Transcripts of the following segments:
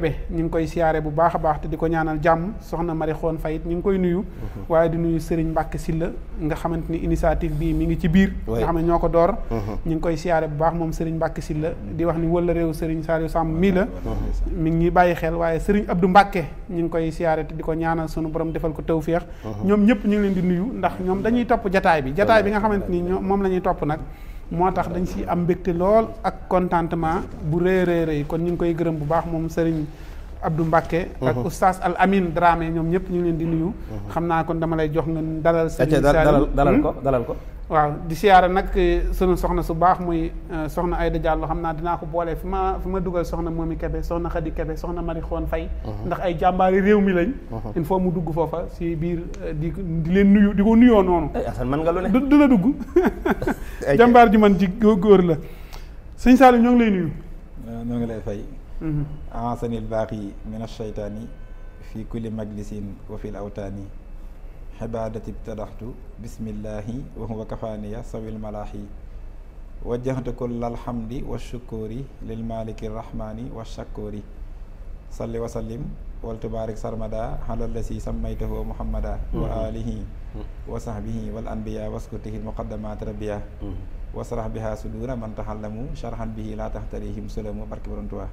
ñu ngi koy siyaare bu baax a baax te di ko ñaanal jàmm soxna Mari Xoon Fayit ñu ngi koy nuyu waaye di nuyu Serigne Mbacke Sylla nga xamante ni initiative bii mi ngi ci biir nga xam ne ñoo ko door ñu ngi koy siyaare bu baax moom Serigne Mbacke Sylla di wax ni wala réew Serigne Saliou Samb mii la mi ngi ñuy bàyyi xel waaye Serigne Abdou Mbacke ñu ngi koy siyaare te di ko ñaanal sunu borom defal ko tawféex ñoom ñëpp ñu ngi leen di nuyu ndax ñoom dañuy topp jataay bi nga xamante ni moom la ñuy topp nag moo tax dañ si am mbégte lool ak contentement bu rëy kon ñu ngi koy gërëm bu baax moom Serigne Abdou Mbacke ak oustaz Al Amin Dramé ñoom ñëpp ñu ngi leen di nuyu xam naa kon dama lay jox nga dalal Serigne Saliou dalal ko waaw di siyaara nag sunu soxna su baax muy soxna Aïda Diallo xam naa dinaa ko boole fi ma dugal soxna Momi Kebe soxna Khady Kebe soxna Mari Xoon Fay ndax ay jàmbaari réew mi lañ il faut mu dugg foofa si biir di leen nuyu di ko nuyoo noonu Assane man nga lu ne dina dugg jàmbaar ji man ci góor la sëñ Saliou ñoo ngi lay nuyu ñoo ngi lay fay asanil baaxi min ashaytaani fi kulli majlisin wa fil awtaani xibaadati ibtadaxtu bismillahi wa huwa kafaaniya sawil malaahi wajjahtu kulla alhamdi wa shukuri lil maliki rahmani wa shakuri salli wa sallim wal tubaarik sarmada ala lasi sammaytahu muhammada wa alihi wa sahbihi wal anbiya waskutihi muqaddamat rabbiya wasrah biha sudura man taxallamu sharhan bihi laa taxtarihim sulamu barki borom Tuubaa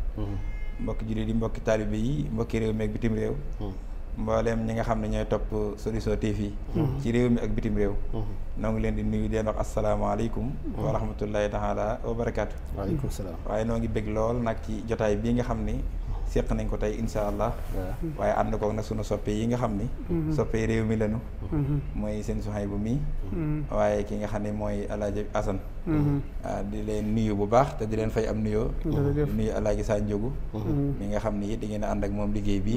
mbokki jullit yi mbokki taalibe yi mbokki réew mi ak bitim réew mbooleem ñi nga xam ne ñooy topp Solution TV ci réew mi ak bitim réew noo ngi leen di nuyu di leen wax asalaamaaleykum wa rahmatullahi taala wa barakaatu. waaleykum salaam. waaye noo ngi bég lool nag ci jotaay bii nga xam ni seq nañ ko tey insha allah waaye ànd koog nag sunu soppe yi nga xam ni soppe réew mi lañu mooy seen Suhaybu mi waaye ki nga xam ne mooy Alaaji Asan di leen nuyu bu baax te di leen fay am nuyoo di nuyu Alaaji Sa Njógu mi nga xam ni it di ngeen ànd ak moom liggéey bi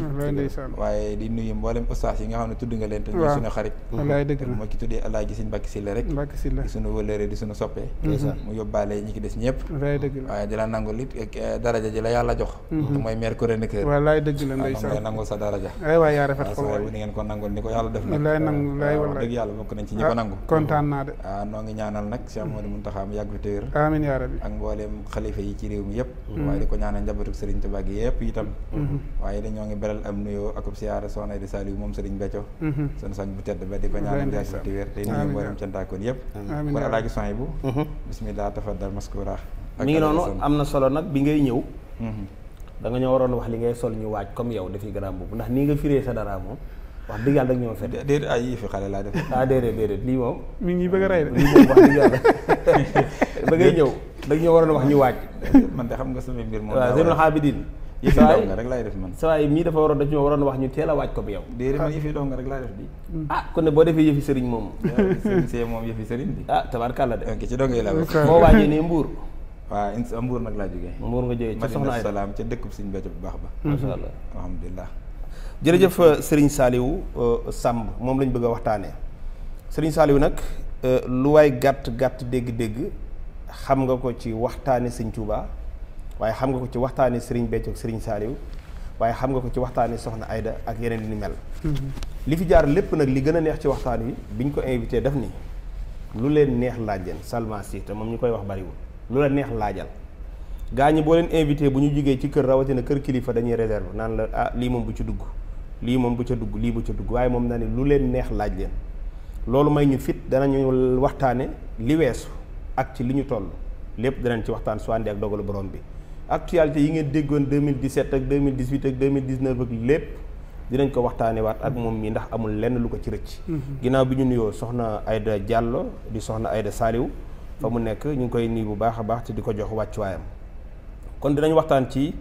waaye di nuyu mboolem ustaas yi nga xam ne tudd nga leen te ñuy suñu xarit moo ki tuddee Alaaji Sëñ Mbàkke Sylla rek di suñu wëlëre di suñu soppe mu yóbbaale ñi ki des ñëpp waaye di la nangul it daraja ji la yàlla jox te mooy maire chroniqueur wallaay dëgg la ndeysaan ngay nangul sa daraja ay waay yaa rafet xol waaye ni ngeen ko nangul ni ko yàlla def nag wallaay nangu wallaay wallaay dëgg yàlla bokk nañ ci ñi ko nangu kontaan naa de waaw noo ngi ñaanal nag Cheikh Modou Mountakha mu yàgg fi téwér amiin yaa rabbi ak mbooleem xalifa yi ci réew mi yëpp waaye di ko ñaanal njabootu Serigne Touba gi yëpp itam waaye dañoo ngi beral am nuyoo akub siyaara soxna di Saliou moom Serigne Béthio sunu sang bu tedd ba di ko ñaanal yàgg fi téwér te nuyu mbooleem cantaakoon yëpp kon Alaaji Suhaybu bismillah tafaddal maskura mi ngi noonu am na solo nag bi ngay ñëw da nga ñoo waroon wax li ngay sol ñu waaj comme yow dafi garaam boobu ndax nii nga firee sa dara moom wax dëgg yàlla dag ñoo fekk déedéet ay yii fi xale laa def déedéet lii moom mi ngi bëgg a rey de lii moom wax dëgg yàlla ba ngay ñëw dag ñoo waroon wax ñu waaj man de xam nga sama mbir moom waaw Zeynul Abidin yëfi dox nga rek laay def man saa yi mii dafa waroon dañoo waroon wax ñu teel a waaj ko bi yow déedéet man yëfi dox nga rek laay def di kon ne boo defee yëfi sëriñ moom sëriñ see moom yëfi sëriñ bi tabaarkàlla de ok ci dong yi la boo waajee ne Mbuur waaw Mbuur nag laa jógee Mbuur nga jógee ca Soxna Ayda Salaam ca dëkk Sëriñ Béthio bu baax ba masha Allah alhamdulilah jërëjëf Serigne Saliou Samb moom lañ bëgg a waxtaanee Serigne Saliou nag lu waay gàtt dégg-dégg xam nga ko ci waxtaane Sëñ Touba waaye xam nga ko ci waxtaane Serigne Béthio ak Serigne Saliou waaye xam nga ko ci waxtaane Soxna Ayda ak yeneen li ni mel li fi jaar lépp nag li gën a neex ci waxtaan wi biñ ko invité daf ni lu leen neex laaj leen Salma Sy te moom ñu koy wax bariwul lu la neex laajal gaa ñi boo leen invité bu ñu jógee ci kër rawatina kër kilifa dañuy réserve naan la lii moom bu ci dugg lii moom bu ca dugg lii bu ca dugg waaye moom na ne lu leen neex laaj leen loolu may ñu fit danañu waxtaane li weesu ak ci li ñu toll lépp danañ ci waxtaan su àndee ak dogalu borom bi actualité yi ngeen déggoon 2017 ak 2018 ak 2019 ak lépp dinañ ko waxtaane waat ak moom mi ndax amul lenn lu ko ci rëcc ginnaaw bi ñu nuyoo soxna Ayda Diallo di soxna Ayda Saliou fa mu nekk ñu ngi koy nuyu bu baax a baax te di ko jox wàccuwaayam kon dinañ waxtaan ci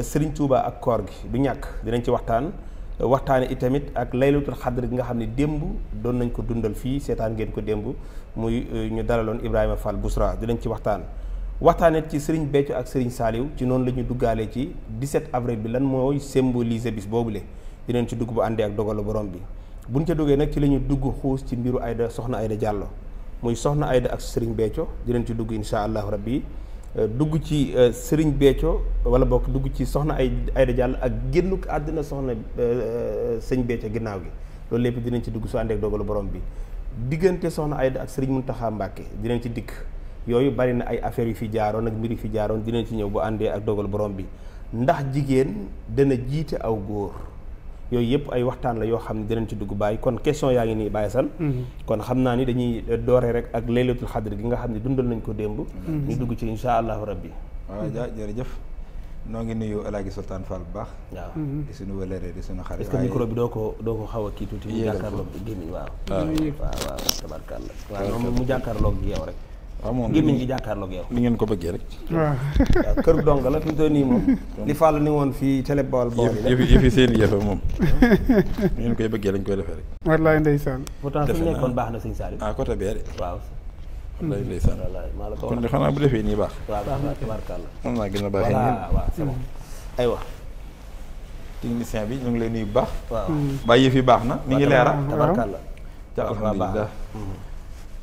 Serigne Touba ak koor gi du ñàkk dinañ ci waxtaane itamit ak laylatul xadr gi nga xam ne démb doon nañ ko dundal fii seetaan ngeen ko démb muy ñu dalaloon Ibrahima Fall Bousra dinañ ci waxtaane ci Serigne Béthio ak Serigne Saliou ci noonu la ñu duggaalee ci 17 avril bi lan mooy symboliser bis boobule dinañ ci dugg bu àndee ak dogalu borom bi buñ ca duggee nag ci la ñu dugg xuus ci mbiru Ayda soxna Ayda Diallo muy soxna Ayda ak Serigne Béthio dinañ ci dugg insha allahu rabbi dugg ci Serigne Béthio wala bokk dugg ci soxna Ayda Diallo ak génnuk àddina soxna sëñ Béthio ginnaaw gi loolu lépp dinañ ci dugg su àndee ak dogalu borom bi diggante soxna Ayda ak Serigne Mountakha Mbacké dinañ ci dikk yooyu bari na ay affaires yu fi jaaroon ak mbir yu fi jaaroon dinañ ci ñëw bu àndee ak dogalu borom bi ndax jigéen dana jiite aw góor. yooyu yëpp ay waxtaan la yoo xam ne dinañ ci dugg bàyyi kon question yaa ngi nii bàyyi san kon xam naa ni dañuy dooree rek ak laylatul xadr gi nga xam ne dundal nañ ko démb. ñu dugg ci insha allahu rabbi. waaw jërëjëf noo ngi nuyu El Hadj Sultan Fall bu baax. waaw di suñu wëlëre di suñu xarit. est-ce que micro bi doo ko xaw a kii tuuti. mu jàkkaarloog gémmiñ waaw. waaw tabarkàlla. waaw moom mu jàkkaarloog yow rek. waaw moom gémmiñ gi jàkkaarloog yow. ni ngeen ko bëggee rek. waaw kër dong la fi mu toll nii moom. li Fall ni woon fii télé bool bool yi. yëfi seen yëfa moom. ni ngeen koy bëggee lañ koy defee rek. wallaay ndeysaan. pourtant fi ñu nekkoon baax na sëñ Saliou. côté bee de. waaw. wallaay ndeysaan. wallaay maa la ko kon wax. xanaa bu defee nii baax. waaw baax na tabarkàlla. mën naa gën a baaxee nii. voilà waaw c'est bon. aywa. technicien bi ñu ngi lay nuyu bu baax. waaw. bàyyi yëf yi baax na mi ngi leera. tabarkàlla. ca alhamdulilah.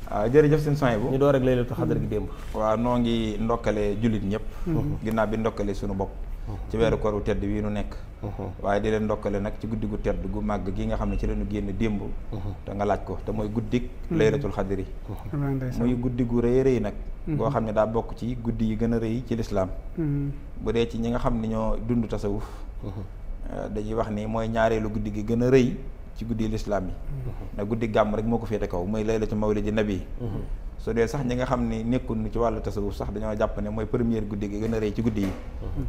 waaw jërëjëf seen soñ bu ñu door rek laylatul xadr gi démb. waaw noo ngi ndokkale jullit ñëpp. ginnaaw bi ndokkale suñu bopp. ci weeru koor wu tedd wi nu nekk. waaye di leen ndokkale nag ci guddi gu tedd gu màgg gi nga xam ne ci lañu génn démb. te nga laaj ko te mooy guddik laylatul xadri. muy guddi gu rëy rëy nag. goo xam ne daa bokk ci guddi yi gën a rëy ci lislaam. bu dee ci ñi nga xam ne ñoo dund tasawuf. dañuy wax ni mooy ñaareelu guddi gi gën a rëy ci guddi lislaam yi. ndax guddi gàmm rek moo ko féete kaw mooy laylatu mawlidi nabi. su dee sax ñi nga xam ni nekkul ci wàllu tasawuf sax dañoo jàpp ne mooy première guddi gi gën a rëy ci guddi yi.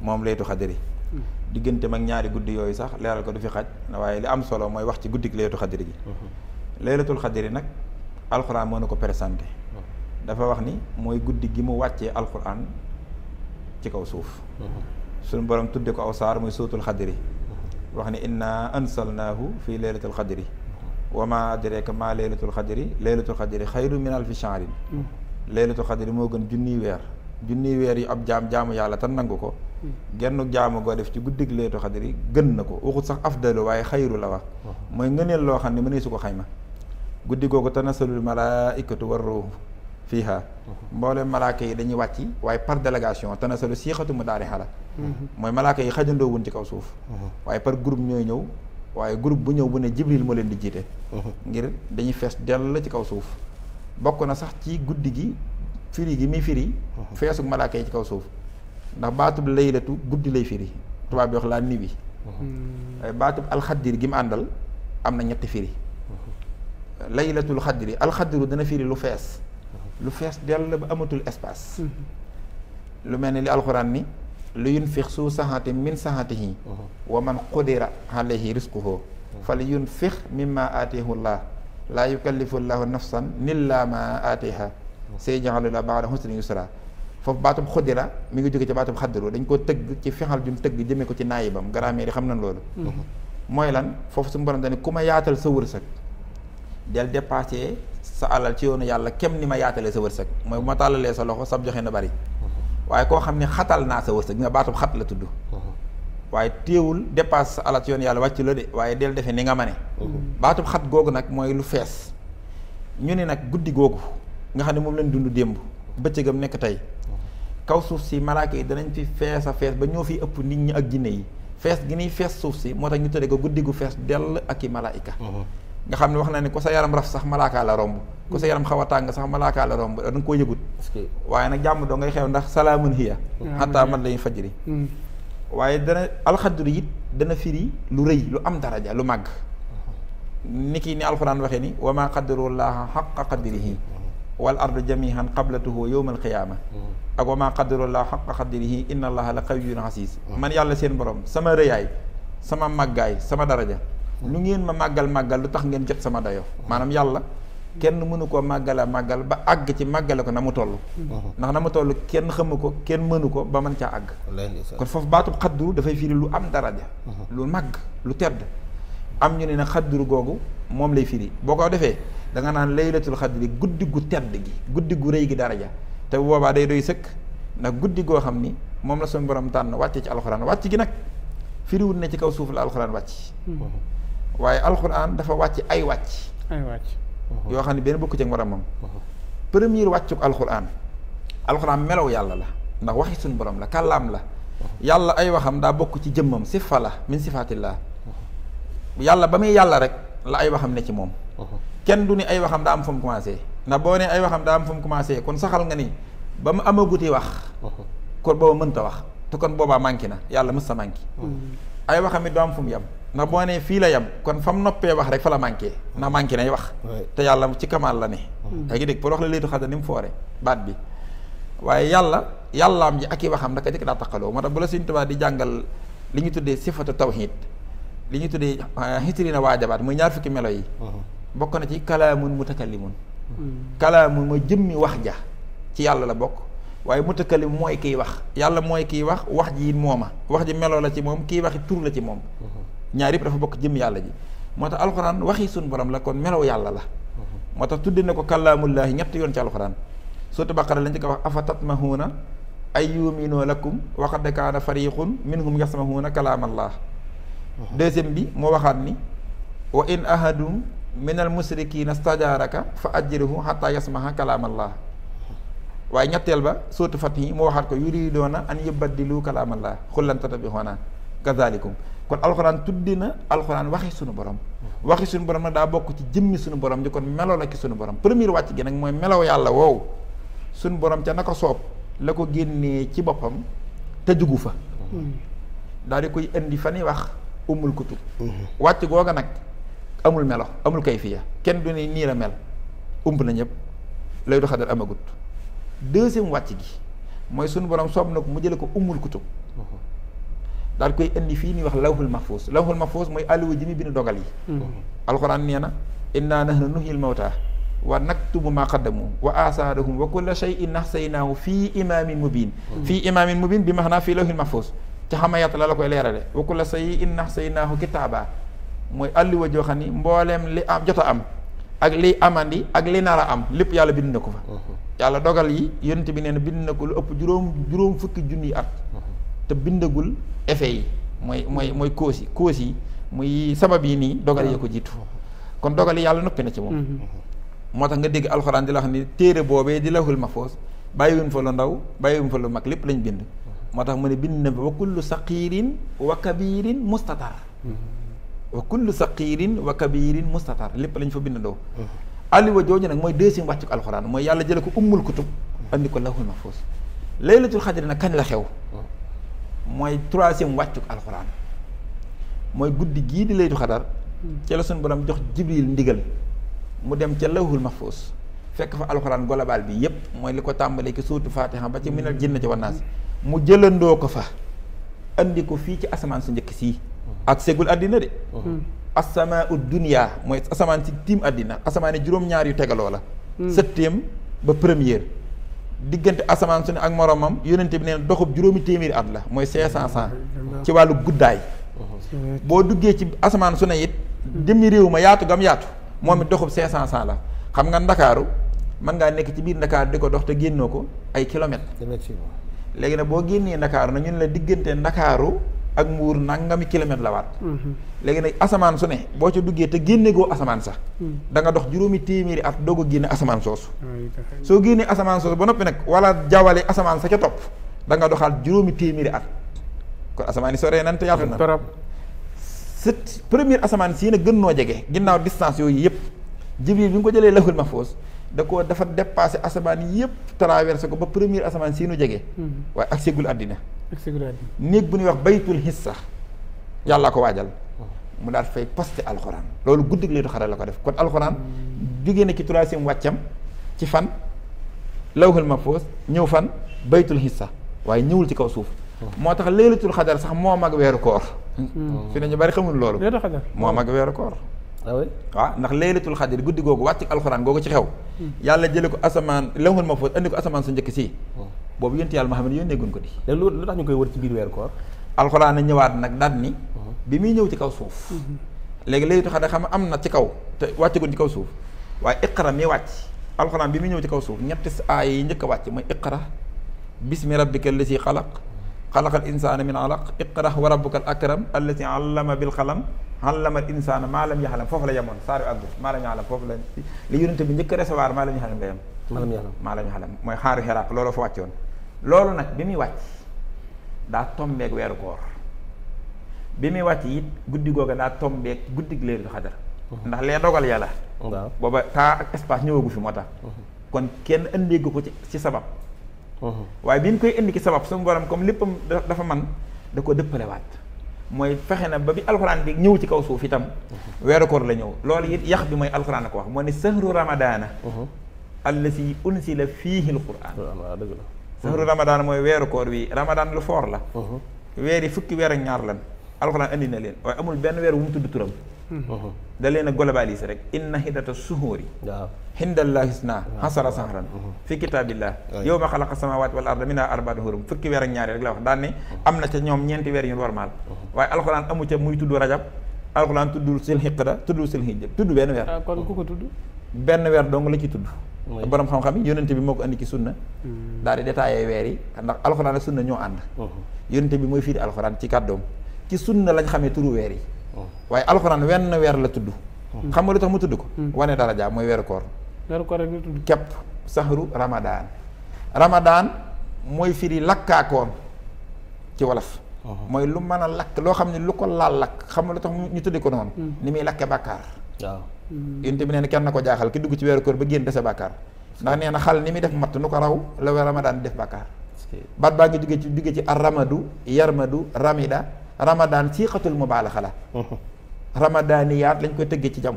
moom laytu xadri. digganteem ak ñaari guddi yooyu sax leeral ko du fi xaj waaye li am solo mooy wax ci guddi laytu xadri gi. laylatul xadri nag alxuraan moo na ko présenté. dafa wax ni mooy guddi gi mu wàccee alxuraan ci kaw suuf. suñu borom tudde ko aw saar muy suutul xadri. wax ni inna ansalnaahu fi laylatul xadri wa ma adraka ma laylatul xadri laylatul xadri xayru min alfi shahrin. laylatul xadri moo gën junniy weer yu ab jaamu yàlla te nangu ko. genn jaamu goo def ci guddig laylatul xadri gën na ko waxut sax afdalu waaye xayru la wax. mooy ngëneel loo xam ne mënee su ko xayma. guddi googu tanazalul malaaikatu war ruuhu fiiha mboolem malaaka yi dañuy wàcc waaye par délégation tanazalu siixatu mudaariha la. mooy malaaka yi xajandoo wuñ ci kaw suuf. waaye par groupe ñooy ñëw. waaye groupe bu ñëw bu ne jibril moo leen di jiite. ngir dañuy fees dell ci kaw suuf. bokk na sax ci guddi gi firi gi muy firi. feesug malaaka yi ci kaw suuf. ndax baatub laylatu guddi lay firi tubaab bi wax laa niwi. waaye baatub alxaddir gi mu àndal am na ñetti firi. laylatul xadri alxaddiru dana firi lu fees. lu fees dell ba amatul espace. lu mel ni li alxuraan ni lu yunfix su saxaati min saxaatihi wa man qudira alayhi risquhu fal yunfix mimma aatihi llah laa yukallifu llahu nafsan illa ma aatiha sayaj'alu lahu ba'da usrin yusra. foofu baatub xudira mi ngi jóge ci baatub xaddiru dañ koo tëgg ci fexal jum tëgg jëmee ko ci naayibam grammaire yi xam nañ loolu. mooy lan foofu su borom dañu ku ma yaatal sa wërsëg del dépassé sa alal ci yoonu yàlla kem ni ma yaatalee sa wërsëg mooy bu ma tàllalee sa loxo sab joxe na bari. waaye koo xam ne xatal naa sa wërsëg nga baatub xat la tudd. waaye téewul dépasse sa alal ci yoonu yàlla wàcc la de waaye del defee ni nga mane. baatub xat googu nag mooy lu fees. ñu ne nag guddi googu nga xam ne moom lañ dund démb bëccëgam nekk tey. kaw suuf si malaaka yi danañ fi fees a fees ba ñoo fi ëpp nit ñi ak jinne yi fees gi ñuy fees suuf si moo tax ñu tëddee ko guddi gu fees dell ak i malaayika. nga xam ne wax na ne ku sa yaram raf sax malaakaa la romb. ku sa yaram xaw a tàng sax malaakaa la romb da nga koo yëgut. waaye nag jàmm doo ngay xew ndax salaamun hiya xataa mat lañu fajri. waaye dana alxadru it dana firi lu rëy lu am daraja lu màgg. ni kii ni alxuraan waxee ni wa maa qaddarullaaha xaqa qadrihi wal ardu jamihan qablatuhu yawmal qiyaama ak wa maa qaddarullaaha xaqa qadrihi inna allaha la qawiyyun asiis. man yàlla seen borom sama rëyaay sama màggaay sama daraja lu ngeen ma màggal lu tax ngeen jot sama dayo maanaam yàlla kenn mënu koo màggala màggal ba àgg ci màggale ko na mu toll. ndax na mu toll kenn xamu ko kenn mënu ko ba mën caa àgg. kon foofu baatub xaddu dafay firi lu am daraja lu màgg lu tedd. am ñu ne nag xadduru googu moom lay firi boo ko defee da nga naan laylatul xadri guddi gu tedd gi guddi gu rëy gi daraja te bu boobaa day doy sëkk ndax guddi goo xam ni moom la suñu borom tànn wàcce ci alxuraan wàcc gi nag firiwul ne ci kaw suuf la alxuraan wàcc. waaye alxuraan dafa wàcc ay wàcc. yoo xam ne benn bokku ci ak moromam. premier wàccuk alxuraan melaw yàlla la ndax waxi suñu borom la kàllaam la. yàlla ay waxam daa bokk ci jëmmam sifa la min sifatillah yàlla ba muy yàlla rek la ay waxam ne ci moom. kenn du ni ay waxam daa am fu mu commencé ndax boo nee ay waxam daa am fu mu commencé kon saxal nga ni ba mu amaguti wax. kon booba mënta wax te kon boobaa manqué na yàlla mës sa manqué. ay waxam it du am fu mu yem ndax boo nee fii la yem kon fa mu noppee wax rek fa la manqué ndax manqué nay wax te yàlla ci kamaal la ne yaa ngi dégg pour wax la laytu xadar ni mu foore baat bi waaye yàllaam ji ak i waxam daka jëkk daa taqaloo moo tax bu la Sëriñ Tuubaa di jàngal li ñu tuddee sifatu tawhid li ñu tuddee xitrina waajabaat muy ñaar fukki melo yi bokk na ci kalaamun mutakallimun kalaamun mooy jëmmi wax ja ci yàlla la bokk waaye mutakallim mooy kiy wax yàlla mooy kiy wax wax ji mooma wax ji melo la ci moom kiy waxi tur la ci moom ñaar yëpp dafa bokk jëmmi yàlla ji moo tax alxuraan waxi suñ borom la kon melow yàlla la moo tax tudde na ko kalaamullaahi ñetti yoon ci alxuraan suuratu Baqara lañ ci ko wax afa tatmahuuna ay yuminoo lakum wa qad kaana fariqun minhum yasmahuuna kalaamallah deuxième bi moo waxaat ni wa in ahadum min al musrikiina stajaaraka fa ajirhu xataa yasmaha kalaamallah waaye ñetteel ba suuratu Fath moo waxaat ko yuridoona an yubaddilu kalaamallah xul lan tattabi'uuna kazalikum kon alxuraan tuddi na alxuraan waxi sunu borom waxi sunu borom nag daa bokk ci jëmmi sunu borom ji kon meloo la ki sunu borom premier wàcc gi nag mooy melow yàlla woowu sunu borom ca naka soob la ko génnee ci boppam te jugu fa daal di koy indi fa ni wax umul kutub wàcc googa nag amul melo amul kayfiya kenn du ne nii la mel umb na ñëpp laytu xadar amagut deuxième wàcc gi mooy sunu borom soob na ko mu jële ko umul kutub daal koy indi fii ni wax lawhul mahfuus mooy alluwa ji mi bind dogal yi alxuraan nee na inna nahnu nuhyil mawta wa naktubu ma qaddamu wa asaarahum wa kulla shay'in ahsaynaahu fii imaamin mubin fii imaamin mubin bi max naa fii lawhil mahfuus ca xamayat la koy leerale wa kulla shay'in ahsaynaahu kitaaba mooy alluwa joo xam ni mbooleem li am jot a am ak li amandi ak li nar a am lépp yàlla bind na ko fa yàlla dogal yi yonent bi nee na bind na ko lu ëpp juróom fukki junniy at te bindagul effet yi mooy cause yi muy sabab yi nii dogal yee ko jiitu kon dogal yi yàlla noppi na ci moom moo tax nga dégg alxuraan di la wax ni téere boobee di lawhul mahfuus bàyyiwuñ fa lu ndaw bàyyiwuñ fa lu mag lépp lañ bind moo tax mu ne bind na fa wa kullu saqiirin wa kabiirin mustatar wa kullu saqiirin wa kabiirin mustatar lépp lañ fa bind ndoo alliwa jooju nag mooy deuxième wàccuk alxuraan mooy yàlla jële ko ummul kutub andi ko lawhul mahfuus laylatul xadri nag kañ la xew mooy troisième wàccuk alxuraan mooy guddi gii di laytu xadar ci la suñu borom jox jibril ndigal mu dem ca lawhul mahfuus fekk fa alxuraan global bi yépp mooy li ko tàmbalee ki suuratu faatiha ba ci minal jinnati wan naas mu jëlandoo ko fa andi ko fii ci asamaan su njëkk sii ak segul àddina de asamaau dunia mooy asamaan si tiim àddina asamaan yi juróom-ñaar yu tegaloo la septième ba première diggante asamaan su ne ak moromam yonente bi neen doxub juróomi téeméeri at la mooy 500 ans ci wàllu guddaay boo duggee ci asamaan su ne it demi réew ma yaatu gam yaatu moom it doxub 500 ans la xam nga ndakaaru mën ngaa nekk ci biir ndakaaru di ko dox te génnoo ko ay kilomètres léegi nag boo génnee ndakaaru na ñun la diggante ndakaaru ak mbuur nangami kilomètres la waat léegi nag asamaan su ne boo ca duggee te génne goo asamaan sax da nga dox juróomi téeméeri at doog a génne asamaan soosu soo génnee asamaan soosu ba noppi nag wala jawale asamaan sa ca topp da nga doxaat juróomi téeméeri at kon asamaan yi soree nan te yaatu na c'est première asamaan sii nag gën noo jege ginnaaw distance yooyu yëpp jibril bi nga ko jëlee lawhul mahfuus dafa dépassé asamaan yëpp traversé ko ba première asamaan sii nu jege waaye ak ségul àddina néeg bu ñuy wax baytul hissa yàlla ko waajal mu daal fay posté alxuraan loolu guddig laytu xadar la ko def kon alxuraan jógee na ci troisième wàccam ci fan lawhul mahfuus ñëw fan baytul hissa waaye ñëwul ci kaw suuf moo tax laylatul xadar sax moo mag weeru koor fi ne ñu bari xamul loolu moo mag weeru koor waaw ndax laylatul xadar guddi googu wàcc alxuraan googu ci xew yàlla jële ko asamaan lawhul mahfuus andi ko asamaan su njëkk si boobu yonent yàlla Muhammad yónnee gun ko di lu tax ñu koy wër ci biir weeru koor alxuraan a ñëwaat nag daat ni bi muy ñëw ci kaw suuf léegi laylatul xadar xam am na ci kaw te wàccegun ci kaw suuf waaye iqra mi wàcc alxuraan bi muy ñëw ci kaw suuf ñetti aaya yi njëkk a wàcc mooy iqra bismi rabbika allati xalaq xalaqal insaana min alaq iqra wa rabbuka al akram allati allama bil qalam allama al insaana maa lam yaxlam foofu la yemoon saar yu àggu maa lam yaxlam foofu la li yonente bi njëkk a recevoir maa lam yaxlam nga yem maa lam yaxlam mooy xaaru xeraaq loolu fa wàccoon loolu nag bi muy wàcc daa tombeeg weeru koor bi muy wàcc it guddi googa daa tombeeg guddig laylatul xadar ndax lee dogal yàlla booba temps ak espace ñëwagu fi moo tax kon kenn indeegu ko ci sabab waaye bi ñu koy indi ci sabab suñu borom comme léppam dafa man da ko dëppalewaat mooy fexe na ba bi alxuraan di ñëw ci kaw suuf itam weeru koor la ñëw loolu it yax bi mooy alxuraan a ko wax moo ne sahru ramadaana allasi unsila fiihi alquran sahru ramadaana mooy weeru koor wi ramadaan lu foor la weer yi fukki weer ak ñaar lan alxuraan andi na leen waaye amul benn weer wu mu tudd turam da leen a globalisé rek inna hiddata suhuuri hindallahi isna hasara sahran fi kitaabillah yawma xalaqa samawati wal arda minha arbaatun hurum fukki weer ak ñaari rek la wax daan ne am na ca ñoom ñeenti weer yu normal waaye alxuraan amu ca muy tudd rajab alxuraan tuddul sil xiqda tuddul sil hijja tudd benn weer kon ku ko tudd benn weer dong la ci tudd borom xam-xam yi yonente bi moo ko andi ci sunna daal di détaillé weer yi ndax alxuraan ak sunna ñoo ànd yonente bi mooy firi alxuraan ci kàddoom ci sunna lañ xamee turu weer yi waaye alxuraan wenn weer la tudd xam nga lu tax mu tudd ko wane daraja mooy weeru koor weeru koor rek la tudd képp sahru ramadaan mooy firi lakkaakoon ci wolof mooy lu mën a lakk loo xam ne lu ko laal lakk xam nga lu tax ñu tuddi ko noonu ni muy lakke bàkkaar waaw yonent bi nee na kenn na ko jaaxal ki dugg ci weeru koor ba génn dese bàkkaar ndax nee na xal ni muy def matt nu ko raw la ramadaan def bàkkaar baat baa ngi jóge ci arramadu yarmadu ramida ramadaan siixatul mubaalaxa la ramadaaniyaat lañ koy tëggee ci jàmm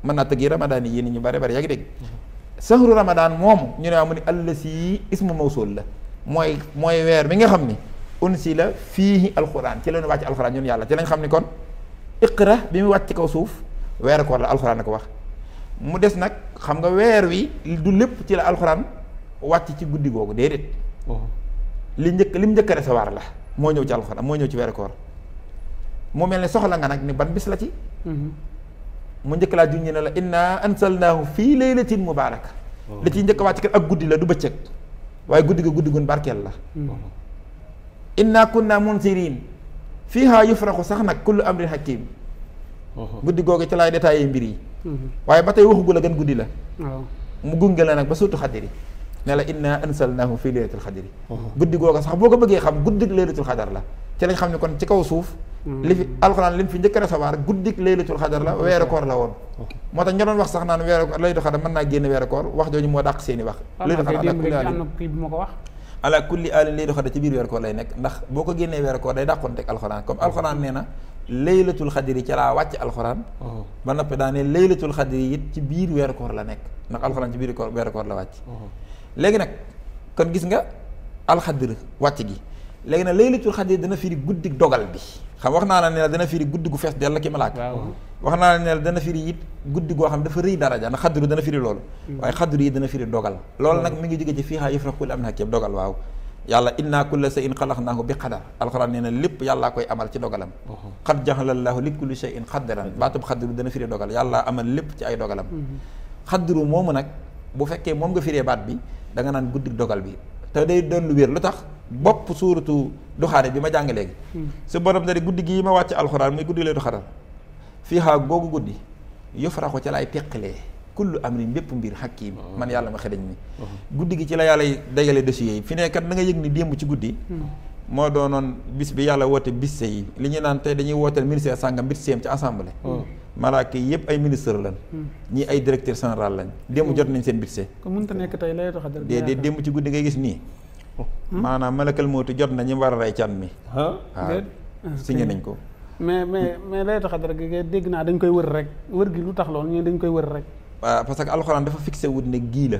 mën naa tëggee ramadaani yi ni ñu bare bare yaa ngi dégg sahru ramadaan moomu ñu ne waa mu ni allasi ismu mawsul la mooy weer bi nga xam ni unsila fiihi alquran ci la ñu wàcc alquran ñun yàlla ci lañ xam ni kon iqra bi mu wàcc ci kaw suuf weeru koor la alquran na ko wax mu des nag xam nga weer wi du lépp ci la alquran wàcc ci guddi googu déedéet li mu njëkk a recevoir la moo ñëw ci alxuraan moo ñëw ci weeru koor mu mel ne soxla nga nag ni ban bis la ci mu njëkk laa junñi ne la inna ansalnaahu fii laylatin mubaaraka li ci njëkk a wàcc kat ak guddi la du bëccëg waaye guddi ga guddi gun barkeel la inna kunna munsirin fiihaa yufraqu sax nag kullu amrin hakim guddi googu ci laay détaillé mbir yi waaye ba tey waxugu la gën guddi la mu gunge la nag ba suutu xadiri ne la inna ansalnaahu fii laylatul xadri guddi googa sax boo ko bëggee xam guddik laylatul xadar la ci lañ xam ne kon ci kaw suuf li fi alxuraan li mu fi njëkk a recevoir guddik laylatul xadar la weeru koor la woon moo tax ña doon wax sax naan weeru laylatul xadar mën naa génn weeru koor wax jooju moo dàq seeni wax laylatul xadar am na kii bi ma ko wax ala kulli alin laylatul xadar ci biir weeru koor lay nekk ndax boo ko génnee weeru koor day dàqoon teg alxuraan comme alxuraan nee na laylatul xadri ci laa wàcc alxuraan ba noppi daa ne laylatul xadri it ci biir weeru koor la nekk ndax alxuraan ci biir weeru koor la wàcc léegi nag kon gis nga alxadr wàcc gi léegi nag laylatul xadr dana firi guddi dogal bi xam wax naa la ne la dana firi guddi gu fees dell ki malaaka wax naa la ne la dana firi it guddi goo xam dafa rëy daraja ndax xadru dana firi loolu waaye xadru yi dana firi dogal loolu nag mi ngi jóge ci fiihaa yufraqu kullu amrin hakiim dogal waaw yàlla inna kulla shay'in xalaqnaahu bi qadar alxuraan nee na lépp yàllaa koy amal ci dogalam qad jaxalallaahu li kulli shay'in qadaran baatub xadru dana firi dogal yàlla amal lépp ci ay dogalam xadru moomu nag bu fekkee moom nga firee baat bi da nga naan guddi dogal bi te day doon lu wér lu tax bopp suuratu duxaane bi ma jàng léegi su borom da di guddi gii ma wàcc alxuraan muy guddi laytu xadar fiihaa googu guddi yufraxu ci laay teqalee kullu amrin bépp mbir hakiim man yàlla ma xedañ mi guddi gi ci la yàlla dajale dossiers yi fi ne kat da nga yëg ni démb ci guddi moo doonoon bis bi yàlla woote bis yi li ñu naan tey dañuy wooteel ministère sàngam bis seem ci assemblée malaaka yi yëpp ay ministre lañ ñii ay directeur général lañ démb jot nañ seen budget ko mënta nekk tey laylatul xadar déedéet démb ci guddi ngay gis nii maanaam malakal mawti jot na ñi war a rey can mi waaw signé nañ ko mais laylatul xadar gi dégg naa dañ koy wër rek wër gi lu tax loolu ñu dañ koy wër rek waaw parce que alxuraan dafa fixé wut ne gii la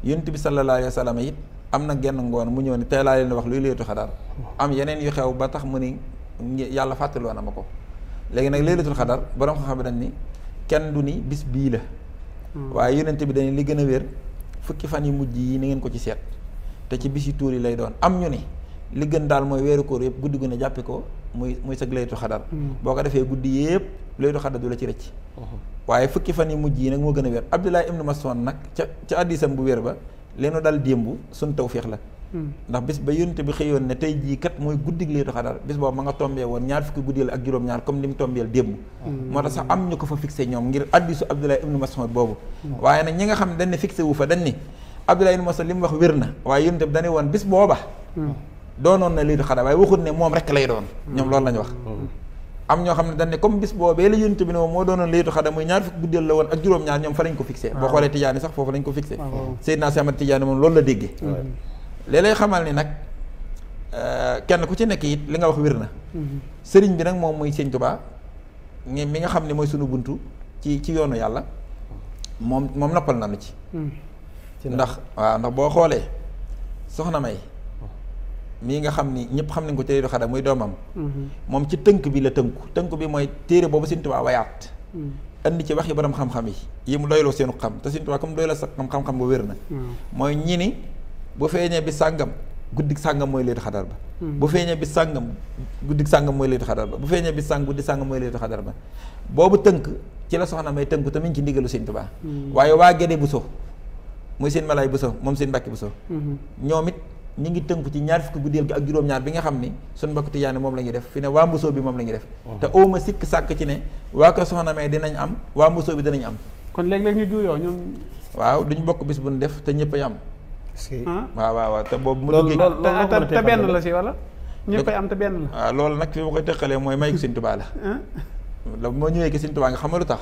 yonent bi sallallahu alayhi wa sallam it am na genn ngoon mu ñëw ne tey laa leen wax luy laylatul xadar am yeneen yu xew ba tax mu ni yàlla fàttaloo na ma ko léegi nag laylatul xadar borom xam-xam dañ ni kenn du ni bis bii la waaye yonent bi dañ li gën a wér fukki fan yi mujj yi ni ngeen ko ci seet te ci bis yu tuur yi lay doon am ñu ni li gën daal mooy weeru koor yëpp guddi gu ne jàppe ko muy sag laylatul xadar boo ko defee guddi yëpp laylatul xadar du la ci rëcc waaye fukki fan yi mujj yi nag moo gën a wér Abdullah ibnu Mas'ud nag ca addisam bu wér ba leenu dal démb suñ tawféex la ndax bis ba yonent bi xëyoon ne tey jii kat mooy guddig laylatul xadar bis boobu ma nga tombee woon ñaar fukki guddi la ak juróom-ñaar comme ni mu tombeel démb moo tax sax am ñu ko fa fixé ñoom ngir addisu Abdullah ibnu Mas'ud boobu waaye nag ñi nga xam dañ ne fixé wu fa dañ ni Abdullah ibnu Mas'ud li mu wax wér na waaye yonent bi dañu woon bis booba doonoon na laylatul xadar waaye waxut ne moom rek lay doon ñoom loolu lañu wax am ñoo xam ne dañ ne comme bis boobee la yonent bi ne moom moo doonoon laylatul xadar muy ñaar fukki guddeel la woon ak juróom-ñaar ñoom fa lañ ko fixé boo xoolee Tijaani sax foofu lañ ko fixé Seydina Cheikh Ahmad Tijaani moom loolu la déggee léeg-léeg xamal ni nag kenn ku ci nekk it li nga wax wér na sëriñ bi nag moom mooy sëñ Tuubaa mi nga xam ne mooy sunu buntu ci yoonu yàlla moom noppal na nu ci ndax boo xoolee soxna May mii nga xam ni ñëpp xam nañ ko ci Laylatul Qadr muy doomam moom ci tënk bi la tënk bi mooy téere boobu sëñ Tuubaa wayaat andi ci waxi borom xam-xam yi mu doyloo seenu xam te sëñ Tuubaa comme doyloo sa xam-xam ba wér na mooy ñi ni bu feeñee bi sàngam guddi sàngam mooy Laylatul Qadr ba bu feeñee bi sàngam guddi sàngam mooy Laylatul Qadr ba bu feeñee bi sàng guddi sàngam mooy Laylatul Qadr ba boobu tënk ci la soxna May tënku tamit ci ndigalu sëñ Tuubaa waaye waa Gédé Buso muy seen Malaay Buso moom seen Mbàkke Buso ñoom it ñi ngi tënku ci ñaar fukki guddeel gi ak juróom-ñaar bi nga xam ni suñ mbokk Tijaani moom la ñuy def fi ne waa Mbusoo bi moom la ñuy def te ooma sikk sàkk ci ne waa ko soxna May dinañ am waa Mbusoo bi dinañ am kon léeg-léeg ñu juyoo ñoom waaw duñ bokk bis bu ñu def te ñëpp ay am waaw te boobu mu duggee te benn la si wala ñëpp ay am te benn la waaw loolu nag fi ma koy tëqalee mooy may ko Sëñ Tuubaa la moo ñëwee ki Sëñ Tuubaa nga xam lu tax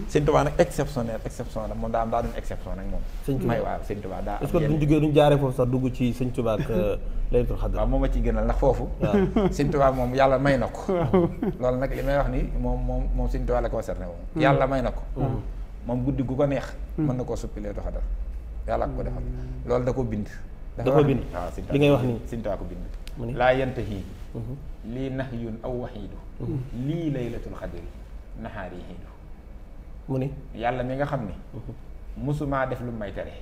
Sëñ Tuubaa nag exception la moom daa doon exception nag moom may waaw Sëñ Tuubaa daa est-ce que duñ jógee duñ jaaree foofu sax dugg ci Sëñ Tuubaa ak Laylatul Qadr waaw moom a ciy gënal ndax foofu Sëñ Tuubaa moom yàlla may na ko loolu nag li may wax ni moom Sëñ Tuubaa la concerné moom yàlla may na ko moom guddi gu ko neex mën na koo suppi Laylatul Qadr yàlla ko defal loolu da ko bind dafa bind waaw li ngay wax nii Sëñ Tuubaa ko bind laa yantahi lii nahyun aw waxiidu lii Laylatul Qadr naxaari xiidu mu ni yàlla mi nga xam ni musumaa def lu may tere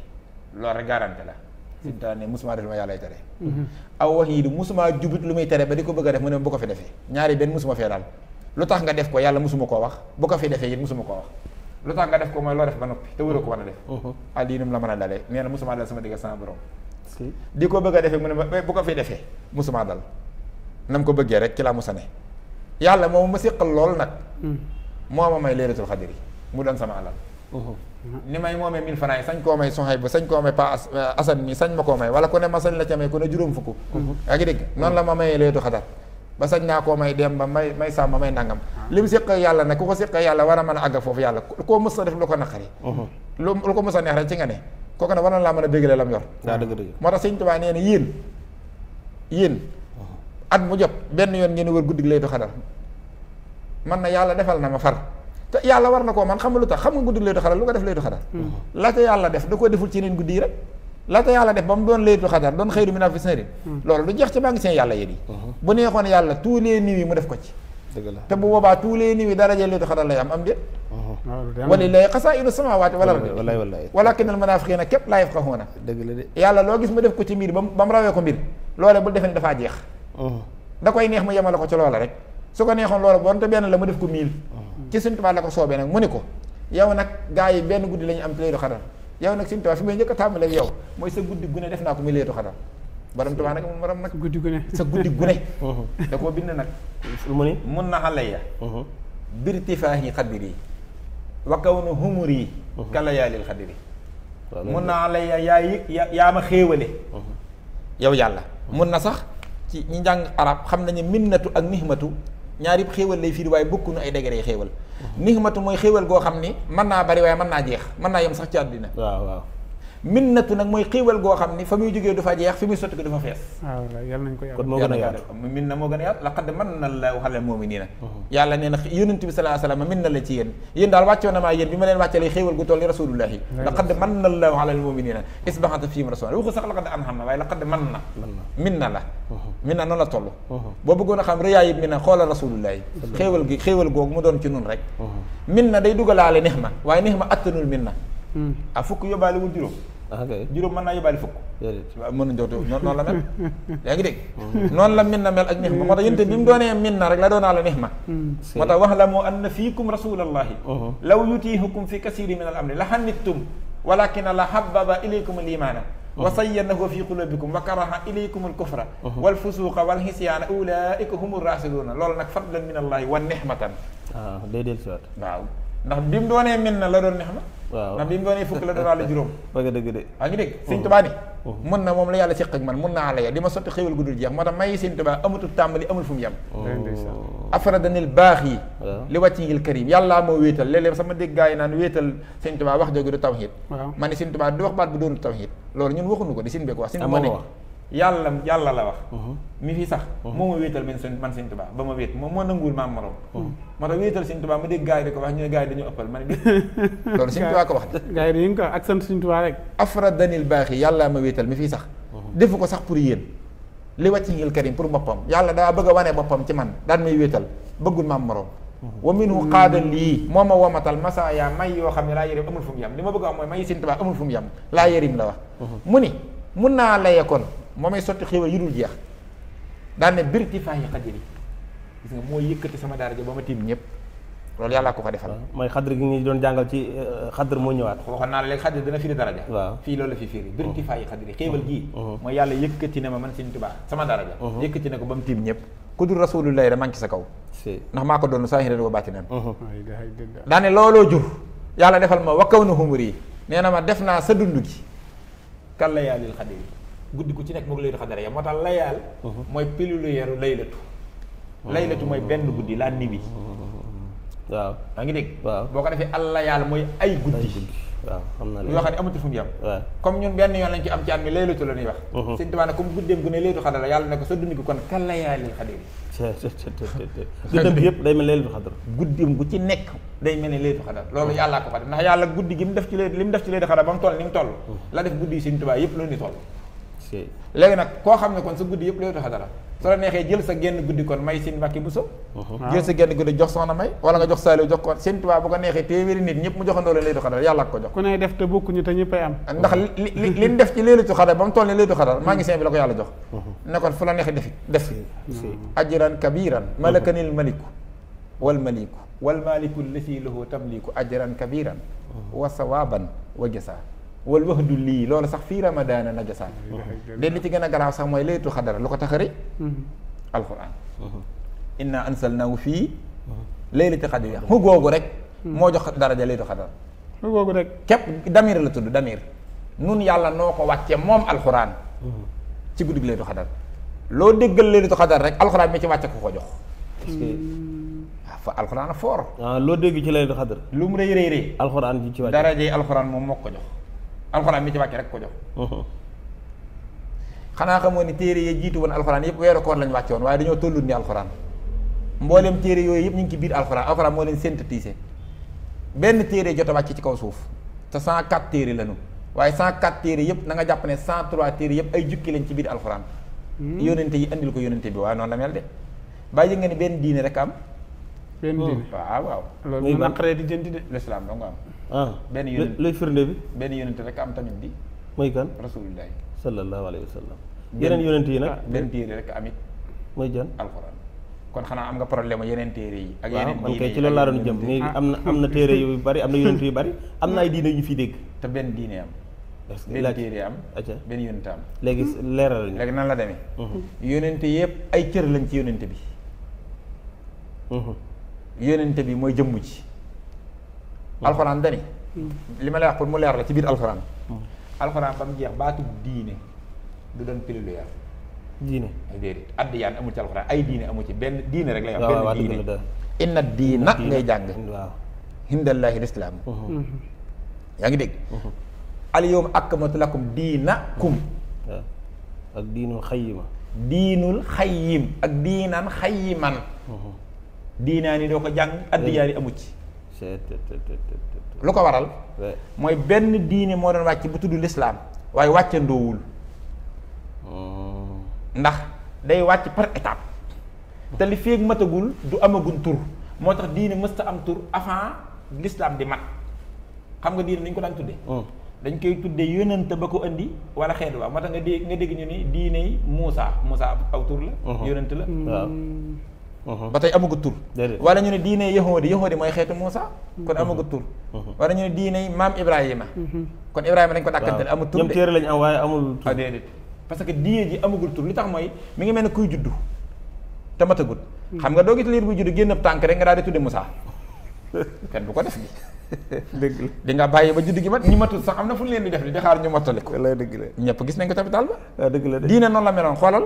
loolu rek garanté la Sëñ Tuubaa ne musumaa def lu ma yàllay tere aw waxiidu musumaa jubut lu muy tere ba di ko bëgg a def mu ne bu ko fi defee ñaari benn musuma fee daal lu tax nga def ko yàlla musuma koo wax bu ko fi defee it musuma koo wax lu tax nga def ko mooy loo def ba noppi te wëroo ko mën a def lii num la mën a dalee nee na musumaa dal sama digg sama borom di ko bëgg a defee mu ne bu ko fi defee musumaa dal nam ko bëggee rek ci laa musa ne yàlla moom ma séqal lool nag moo ma may Laylatul Qadr mu doon sama alal ni may moomee 1000 francs yi sañ koo may Soxayb bu sañ koo may Pa Asan mi sañ ma koo may wala ku ne ma sañ la ca may ku ne juróom fukk yaa ngi dégg noonu la ma mayee Laylatul Qadr ba sañ naa koo may dem ba may sàmm may nangam li mu séq yàlla nag ku ko séq yàlla war a mën a àgg foofu yàlla koo mës a def lu ko naqari lu ko mës a neex rek ci nga ne kooku ne war na laa mën a béggalee lam yor moo tax Sëñ Tuubaa nee na yéen at mu jot benn yoon ngeen wër guddi Laylatul Qadr man na yàlla defal na ma far te yàlla war na koo man xam nga lu tax xam nga guddi Laylatul Qadr lu ko def Laylatul Qadr la ca yàlla def da koo deful ci yeneen guddi yi rek la ca yàlla def ba mu doon Laylatul Qadr doon xayru min alfi shahr loolu du jeex ci magasin yàlla yéen yi bu neexoon yàlla tous les nuits yi mu def ko ci te bu boobaa tous les nuits yi daraja Laylatul Qadr lay am déet walillaahi xasaa'inu samaawaati wal ardi walaakinna al-munaafiqiina képp laa yafqahuuna yàlla loo gis mu def ko ci mbir ba mu rawee ko mbir loole bul defe ne dafaa jeex da koy neex mu yemale ko ci loola rek su ko neexoon loola bon te benn la mu def ko 1000 ci Sëñ Tuubaa la ko soobee nag mu ni ko yow nag gaa yi benn guddi la ñu am ci Laylatul Qadr yow nag Sëñ Tuubaa fi may njëkk a tàmbalee yow mooy sa guddi gune def naa ko muy Laylatul Qadr borom Tuubaa nag moom borom nag guddi gune sa guddi gune da koo bind nag mu ni mun na alayya birtifaahi qadri wa kawnu humuri kalayaalil qadri mun na alayya yaa ma xéewale yow yàlla mun na sax ci ñi njàng arab xam nañu minnatu ak nihmatu ñaari xéewal lay firi waaye bokkunu ay degré xéewal nihmatu mooy xéewal goo xam ni mën naa bari waaye mën naa jeex mën naa yem sax ci àddina waaw minnatu nag mooy xéewal goo xam ni fa muy jógee du fa jeex fi muy sotti ko du fa fees waaw yàlla nañ ko yàlla kon moo gën a yaatu min na moo gën a yaatu laqad manna Allaahu alal mu'miniina yàlla nee na yonent bi sallallahu alayhi wa sallam min na la ci yéen daal wàccoon na maa yéen bi ma leen wàccalee xéewal gu toll ni rasulullahi laqad manna Allaahu alal mu'miniina is ba'atha fiihim rasuulan waxu sax laqad an'ama waaye laqad manna min na la min na noonu la toll boo bëggoon a xam rëyaay min na xoolal rasulullahi xéewal googu mu doon ci nun rek min na day dugalaale nihma waaye nihma attanul min na a fukk yóbbaale wul juróom mën naa yóbbaale fukk waaw mën na jot noonu la mel yaa ngi dégg noonu la min na mel ak nihma moo tax yénte bi mu doonee min na rek la doonaa la nihma moo tax wax la moo anna fiikum rasulallahi law yutiihukum fi kasiiri min al amri la xannittum walakina la habbaba ilaykum al imaana wa sayyanahu fi qulubikum wa karaha ilaykum al kufra wal fusuqa wal hisyaana ulaika humu rasiluuna loolu nag fadlan min allahi wa nihmatan day del si waat waaw ndax bi mu doonee min na la doon nihma waaw ndax bi mu doonee fukk la doon la juróom bëgg dëgg de waa ngi dégg Sëñ Tuubaa ni mun na moom la yàlla séq ak man mun naa alaya di ma sotti xéwal gu dul jeex moo tax may Sëñ Tuubaa amatul tàmbali amul fu mu yem afradanil baax yi li wàccihil karim yàllaa moo wéetal léeg-léeg sama dégg gaa yi naan wéetal Sëñ Tuubaa wax jooju du tawhid ma ne Sëñ Tuubaa du wax baat bu doonu tawhid loolu ñun waxuñu ko di sin beek wax sin ma ne yàlla la wax mi fi sax moo ma wéetal man Sëñ Tuubaa ba ma wéet moom moo nanguwul maam morom moo tax wéetal Sëñ Tuubaa ma dégg gars yi di ko wax ñu ne gars yi dañu ëppal ma ne loolu Sëñ Tuubaa ko wax de gars yi dañu ko ak sant Sëñ Tuubaa rek afradanil baaxi yàlla ma wéetal mi fii sax defu ko sax pour yéen li wàccihil karim pour boppam yàlla daa bëgg a wane boppam ci man daan may wéetal bëggul maam morom wa minhu qaada lii moo ma womatal masaaya may yoo xam ne laa yërim amul fu mu yem li ma bëgg a wax mooy may Sëñ Tuubaa amul fu mu yem laa yërim la wax mu ni mun naa laye kon moo may sotti xéwal yu dul jeex daan ne birti faayi xadiri gis nga moo yëkkati sama daraja ba ma tiim ñëpp loolu yàlla ko defal mooy xadr gi ñu doon jàngal ci xadr moo ñëwaat waxoon naa la léegi xadri dana firi daraja waaw fii loolu la fi firi birti faayi xadiri xéewal gii mooy yàlla yëkkati na ma man Sëñ Tuubaa sama daraja yëkkati na ko ba mu tiim ñëpp ku dul rasulullahi rek maa ngi ci sa kaw ndax maa ko doon saahiran wa baatinan daane looloo jur yàlla defal ma wakkaw na humur yi nee na ma def naa sa dund gi kal layaalil xadiri guddi ku ci nekk moom laytu xadara ya moo tax layaal mooy pilulu yeru laylatu mooy benn guddi la nuit bi waaw daa ngi dégg waaw boo ko defee allayaal mooy ay guddi waaw xam na yoo xam ne amatul fu mu yem waaw comme ñun benn yoon lañ ci am ci at mi laylatu la ñuy wax Sëñ Tuubaa ne comme guddeem gu ne laytu xadara yàlla ne ko sa dund gi kon kal layaalil xadiri dundam bi yëpp day mel laytu xadar guddeem gu ci nekk day mel ne laytu xadar loolu yàllaa ko fa def ndax yàlla guddi gi mu def ci laytu xadar ba mu toll ni mu toll la def guddi yi Sëñ Tuubaa yëpp loolu ni toll léegi nag koo xam ne kon sa guddi yëpp laytu xadara soo la neexee jël sa genn guddi kon may Sëñ Mbàkke Buso jël sa genn guddi jox soxna may wala nga jox Saaliw jox ko Sëñ Tuubaa bu ko neexee téeméeri nit ñëpp mu joxandoo leen laytu xadara yàlla ko jox ku ne def te bokkuñu te ñëppay am ndax li def ci laytu xadara ba mu toll ni laytu xadara maa ngi seen bi la ko yàlla jox ne kon fu la neexee def ajran kabiran malakanil maliku wal maliku wal maliku lasi lahu tamliku ajran kabiran wa sawaban wa jasa wal wax du lii loolu sax fii ramadaana najasaan de li ci gën a garaaw sax mooy laytu xadara lu ko taxari alquran inna ansalnahu fii laylati xadri xu googu rek moo jox daraja laytu xadara xu googu rek képp damir la tudd damir nun yàlla noo ko wàcce moom alquran ci guddi gi laytu xadara loo déggal laytu xadara rek alquran mi ci wàcce ko jox waaw fa alquran a foor loo dégg ci laytu xadara lu mu rëy alquran ji ci wàcce daraja alquran moom moo ko jox alxuraan mi ci wàcce rek ko jox xanaa xamoo ni téere yi jiitu woon alxuraan yëpp weeru koor lañ wàcce woon waaye dañoo tollut ni alxuraan mboolem téere yooyu yëpp ñu ngi ci biir alxuraan moo leen synthétisé benn téere jot a wàcc ci kaw suuf te 104 téere lañu waaye 104 téere yëpp na nga jàpp ne 103 téere yëpp ay jukki lañ ci biir alxuraan yónente yi andil ko yónente bi waaye noonu la mel de bàyyi nga ni benn diine rek am benn diine waaw loolu mu naqaree di jënti de l'islam doo nga am benn lay firnde bi benn yónente rek am tamit di mooy kan rasulullahi sallallahu alayhi wa sallam yeneen yónente yi nag benn téere rek amit mooy jan alxuraan kon xanaa am nga problème yeneen téere yi ak yeneen man kay ci loolu laa doon jëm ni am na téere yu bari am na yónente yu bari am na ay diine yu ñu fiy dégg te benn diine am benn téere am benn yónente am léegi leeral ñu léegi nan la demee yónente yëpp ay cër lañ ci yónente bi yónente bi mooy jëmm ci alxuraan dani li ma lay wax pour mu leer la ci biir alxuraan alxuraan ba mu jeex baatu diine du doon pluriel diine ay déedéet addiyaan amu ci alxuraan ay diine amu ci benn diine rek lay wax benn diine inna diina ngay jàng waaw hindallaahi lislaam yaa ngi dégg al yawma akmaltu lakum diinakum waaw ak diinul xayyima diinul xayyim ak diinaan xayyiman diinaa ni doo ko jàng addiyaan yi amu ci lu ko waral mooy benn diine moo doon wàcc bu tudd lislaam waaye wàccandoowul ndax day wàcc par étape te li feeg matagul du amagun tur moo tax diine mësta am tur avant lislaam di mat xam nga diine ni ñu ko daan tuddee dañ koy tuddee yónnante ba ko indi wala xeet waa moo tax nga dégg ñu ni diine yi Muusa aw tur la yónnante la ba tey amagut tur wala ñu ne diine yahoodi mooy xeetu Muusa kon amagut tur wala ñu ne diine maam Ibrahima kon Ibrahima dañ ko dàkkanteel amul tur ñoom téere lañ am waaye amul tur déedéet parce que diine ji amagul tur li tax mooy mi ngi mel ne kuy juddu te matagut xam nga doo gis liir buy juddu génn ab tànk rek nga daal di tudde Muusa kenn du ko def gi dëgg di nga bàyyi ba juddu gi mat ñi matul sax am na fu ñu leen di def di xaar ñu mottali ko lay dëgg la ñëpp gis nañ ko capital ba waaw dëgg la diine noonu la meloon xoolal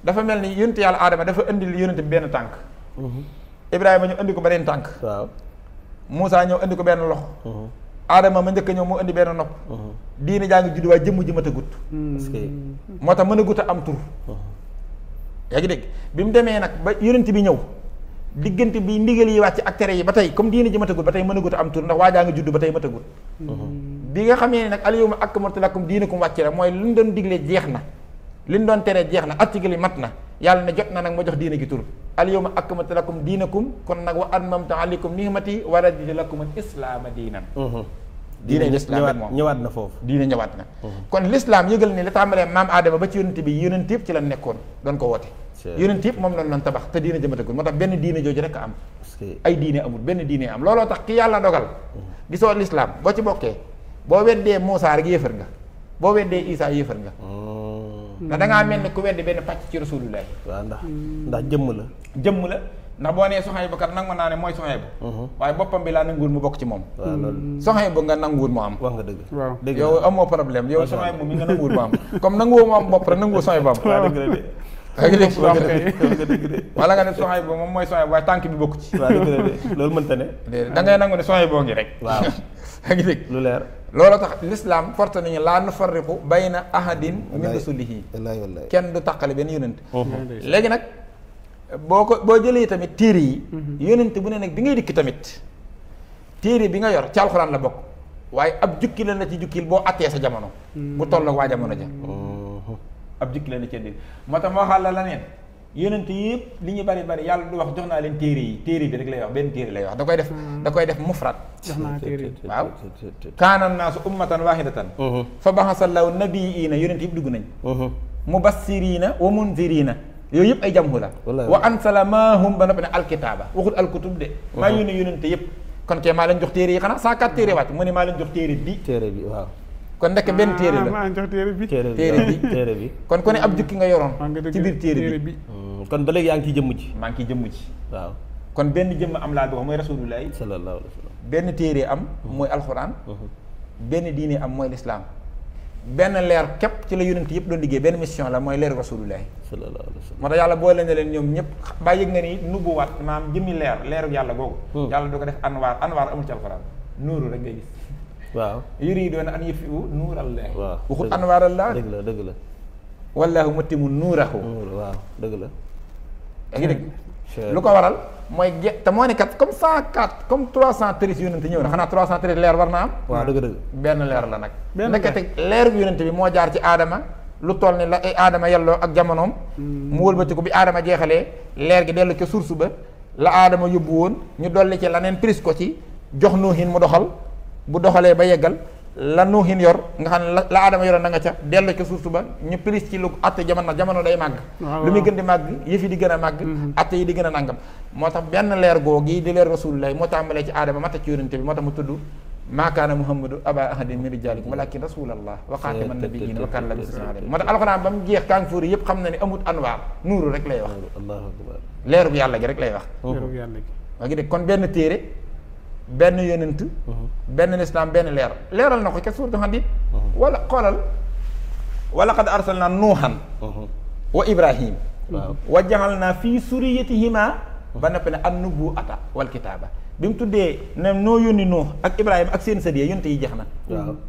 dafa mel ni yonent yàlla aadama dafa indil yonent bi benn tànk Ibrahima ñu indi ko beneen tànk waaw Muusa ñëw indi ko benn loxo aadama ma njëkk a ñëw moo indi benn nopp diine jaa ngi judd waaye jëmm ji mat a gut moo tax mën a gut a am tur yaa ngi dégg bi mu demee nag ba yonent bi ñëw diggante bi ndigal yi wàcc ak tere yi ba tey comme diine ji mat a gut ba tey mën a gut a am tur ndax waa jaa ngi judd ba tey mat a gut bi nga xamee ne nag al yawma akmaltu lakum diinakum wàcc la mooy li ñu doon diglee jeex na li ñu doon teree jeex na article yi mat na yàlla ne jot na nag ma jox diine gi tur al yawma akmaltu lakum diinakum kon nag wa atmamtu alaykum ni'mati wa raditu lakum al islaama diinan diine l'islam moom ñëwaat na foofu diine ñëwaat na kon l'islam yëgal ne li tàmbalee maam aadama ba ci yonent bi yonent yëpp ci la nekkoon doon ko woote yonent yëpp moom lañ doon tabax te diine jëmatagul moo tax benn diine jooju rek a am ay diine amul benn diine am looloo tax ki yàlla dogal gisoo l'islam boo ci bokkee boo weddee Muusaa rek yéefar nga boo weddee Isaa yéefar nga ndax da ngaa mel ne ku weddi benn pàcc ci rasulullah waaw ndax jëmm la ndax boo nee Suhaybu kat nangu naa ne mooy Suhaybu waaye boppam bi laa nanguwul mu bokk ci moom Suhaybu nga nanguwul mu am wax nga dëgg waaw yow amoo problème yow Suhaybu mi nga nanguwul mu am comme nanguwoo mu am bopp rek nanguwoo Suhaybu am yaa ngi dégg wala nga ne Suhaybu moom mooy Suhaybu waaye tànk bi bokk ci loolu mënta ne da ngay nangu ne Suhaybu ngi rek waaw yaa ngi dégg lu leer loolu tax l'islam forte nañu laa nufarriqu bayna ahadin min rusulihi kenn du tàqale benn yonent léegi nag boo jëlee tamit téere yi yonent bu ne nag bi ngay dikk tamit téere bi nga yor ci alxuraan la bokk waaye ab jukki la na ci jukkil boo attee sa jamono bu tolloog waa jamono ja ab jukki la na ci dégg moo tax ma waxal la neen yonent yëpp li ñu bari yàlla du wax jox naa leen téere yi téere bi rek lay wax benn téere lay wax da koy def mufrad jox naa téere waaw kaana naasu ummatan waahidatan fa baxasallahu nabiyyiina yonent yëpp dugg nañ mubassiriina wa munziriina yooyu yëpp ay jamhu la wa ansala maahum ba noppi ne alkitaaba waxul alkutub de maa yónni yonente yëpp kon kay maa leen jox téere yi xanaa 104 téere wàcc mu ne maa leen jox téere bi waaw kon ndekk benn téere la maa jox téere bi kon ku ne ab jukki nga yoroon ci biir téere bi kon ba léegi yaa ngi ciy jëmm ci maa ngi ciy jëmm ci waaw kon benn jëmm am laa bi wax mooy rasulullahi sallallahu alayhi wa sallam benn téere am mooy alxuraan benn diine am mooy lislaam benn leer képp ci la yonent yëpp doon liggéey benn mission la mooy leeru rasulullahi sallallahu alayhi wa sallam moo tax yàlla boole na leen ñoom ñëpp bàyyi yëg nga ni nubuwaat maam jëmmi leeru yàlla googu yàlla du ko def anwaar amul ci alxuraan nuuru rek ngay gis waaw yuriiduuna an yutfi'u nuurallahi waaw waxut anwaarallah dëgg la wallaahu mutimmu nuurahu waaw dëgg la yaa ngi dégg lu ko waral mooy te moo ne kat comme 104 comme 313 yonente ñëw na xanaa 313 leer war na am waaw dëgg benn leer la nag nekkate leer bu yonente bi moo jaar ci aadama lu toll ni la ay aadama yelloo ak jamonoom mu wëlbati ko bi aadama jeexalee leer gi dellu ca source ba la aadama yóbbu woon ñu dolli ci laneen prise ko ci jox nuuhin mu doxal bu doxalee ba yeggal la nuuhin yor nga xam ne la aadama yoroon na nga ca dellu ca source ba ñu prise ci lu atte jamono day màgg lu muy gën di màgg yëf yi di gën a màgg atte yi di gën a nàngam moo tax benn leer googi di leer rasulullah moo tàmbalee ci aadama mata ci yonente bi moo tax mu tudd maa kaana muhammadu aba ahadin min rijalikum walakin rasulallah wa xaatiman nabiyyin wa kaana lahu moo tax alxuraan ba mu jeex kaan fóori yëpp xam na ne amut anwaar nuuru rek lay wax leeru bu yàlla gi rek lay wax waa ngi dégg kon benn téere benn yonent benn lislaam benn leeral na ko ca suuratu Hadiid wala xoolal wa laqad arsalnaa nuuhan wa ibrahim wa ja'alnaa fii suriyatihima ba noppi ne an-nubuwwata wal kitaaba bi mu tuddee ne noo yónni Nuux ak Ibrahima ak seen sët yi yonent yi jeex na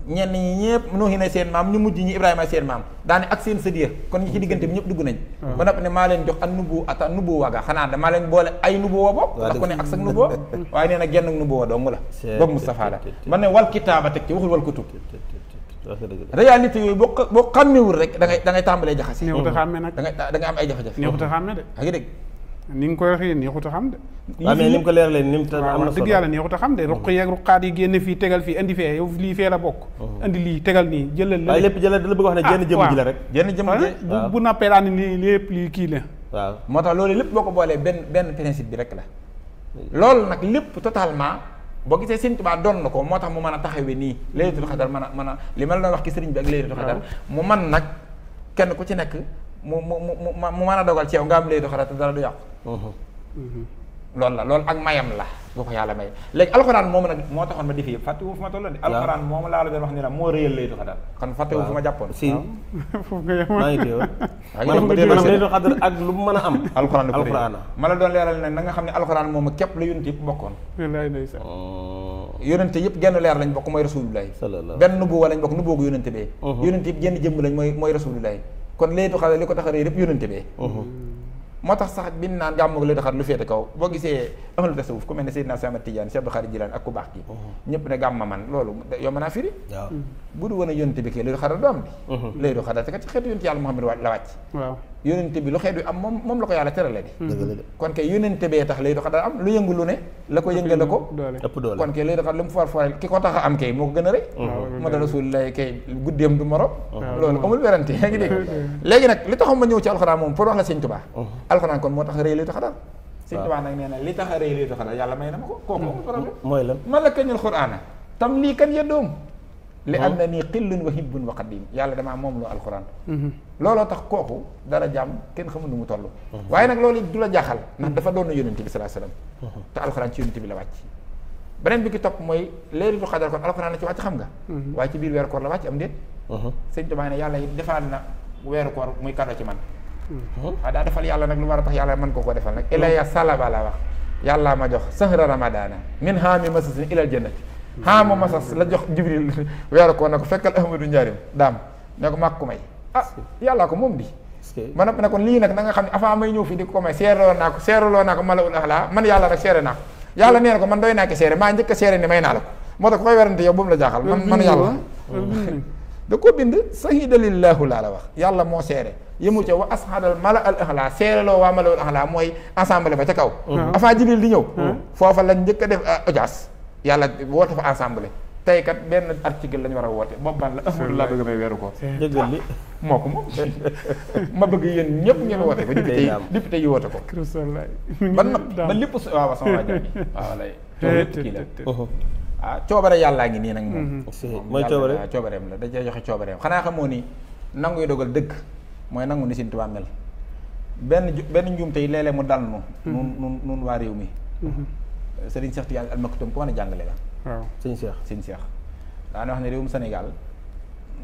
ñenn ñi ñëpp Nuuhi ne seen maam ñu mujj ñi Ibrahima seen maam daane ak seen sët yi kon ñi ci diggante bi ñëpp dugg nañ ba noppi ne maa leen jox an nubuwwa ga xanaa da maa leen boole ay nubuwwa bopp ndax ku ne ak sa nubuwwa waaye nee na genn nubuwwa dong la boobu Moustapha la man ne wal kitaaba teg ci waxul wal kutub réalité yooyu boo xàmmewul rek da ngay tàmbalee jaxase neexut a xàmme nag da ngay am ay jafe-jafe neexut a xàmme de a ngi dégg ni nga koy waxee neexut a xam de waaw mais ni mu ko leeralee ni mu am na dëgg yàlla neexut a xam de ruq yeeg ruqaat yi génne fii tegal fii indi fee yow lii fee la bokk indi lii tegal nii jëlal waaye lépp jëlal da la bëgg wax ne jenn jëmm ji la rek jenn jëmm ji bu nappee daan ni lépp lii kii la waaw moo tax loolu lépp boo ko boolee benn principe bi rek la loolu nag lépp totalement boo gisee Sëriñ Tuubaa doon na ko moo tax mu mën a taxawee nii Laylatul Qadr mën a li ma la doon wax ki sëriñ bi ak Laylatul Qadr mu man nag kenn ku ci nekk mu mën a dogal ci yow nga am Laylatul Qadr te dara du yàqu loolu la loolu ak mayam la boo ko yàlla may léegi alxuraan moom nag moo taxoon ma defi yëpp fàttewu fu ma tolloon de alxuraan moom laa la doon wax ni la moo rëyal Laylatul Qadr kon fàttewu fu ma jàppoon si foofu nga yemoon maa ngi téew maanaam Laylatul Qadr ak lu mu mën a am alxuraan ma la doon leeral ne na nga xam ne alxuraan moom képp la yonent yëpp bokkoon wallaay ndeysaan yonente yëpp genn leer lañ bokk mooy rasulullahi benn nubuwa lañ bokk nubuwa gu yonente bee yonente yëpp genn jëmm lañ mooy rasulullahi kon laylatul qadr li ko tax a rëy lépp yonente bee moo tax sax bin naan gàmmu laylatul qadr lu féete kaw boo gisee ahlu tasawuf ku mel ne Seydina Cheikh Ahmad Tidiane Cheikh Abdou Khadir Jilani ak ku baax ki ñëpp ne gàmma man loolu yomb naa firi bu du woon a yonente bi kay laylatul qadr du am di laylatul qadr te kat ci xeetu yonente yàlla Muhammad la wàcc yonente bi lu xeet wi am moom la ko yàlla terale di kon kay yonente bee tax laylatul qadr am lu yëngu lu ne la ko yëngale ko ëpp doole kon kay laylatul qadr lu mu for ki ko tax a am kay moo ko gën a rëy moo tax rasulullah kay guddeem du morom loolu amul werante yaa ngi dégg léegi nag li taxoon ma ñëw ci alxuraan moom pour wax la sëñ Tuubaa alxuraan kon moo tax a rëy laylatul qadr sëñ Tuubaa nag nee na li tax a rëy laylatul qadr yàlla may na ma ko kooku amul problème mooy lan man la kañul quraana tam lii kan yeddoom li am na nii xillun wa hibbun wa qadim yàlla damaa moom loo alxuraan looloo tax kooku dara jàmm kenn xamul nu mu toll waaye nag loolu du la jaaxal ndax dafa doon na yonente bi sallallahu alayhi wasallam te alxuraan ci yonente bi la wàcc beneen bi ki topp mooy laylatul qadr kon alxuraan la ci wàcc xam nga waaye ci biir weeru koor la wàcc am déet sëñ Tuubaa ne yàlla it defaal na weeru koor muy kado ci man waaw daa defal yàlla nag lu war a tax yàlla mën ko defal nag ilaya salaba la wax yàllaa ma jox sahra ramadana min haami masasin ilal jannati xaama masas la jox jibril weeru ko na ko fekkal ahmadu njaarim daam ne ko mag ku may yàllaa ko moom di ma ne kon lii nag na nga xam ne avant may ñëw fii di ko may seeraloo naa ko malaul ahla man yàlla rek seere naa ko yàlla nee na ko man doy naa ko seere maa njëkk a seere ni may naa la ko moo tax koy werante yow bu mu la jaaxal man yàlla da ko bind sahida lillahu laa la wax yàlla moo seere yëmu ca wa ashadal mala al ahla seeraloo waa malaul ahla mooy ensemble ba ca kaw avant jibril di ñëw foofa lañ njëkk a def audience yàlla woote fa ensemble tey kat benn article lañu war a woote boobu ban la alhamdulilah bëgg may weeru ko dëggal li moo ko moom ma bëgg yéen ñëpp ngeen woote ko député yi woote ko ba nopp ba lépp waaw sama waa jami waaw lay lépp kii la coobare yàllaa ngi nii nag moom mooy coobareem la da cee joxe coobareem xanaa xamoo ni nangu yu dogal dëgg mooy nangu ni Sëñ Tuubaa mel benn njuumte yi léeg-léeg mu dal nun waa réew mi Sëriñ Cheikh Tidiane Al Maktoum ku mën a jàngale la waaw sëñ Cheikh daana wax ne réewum Sénégal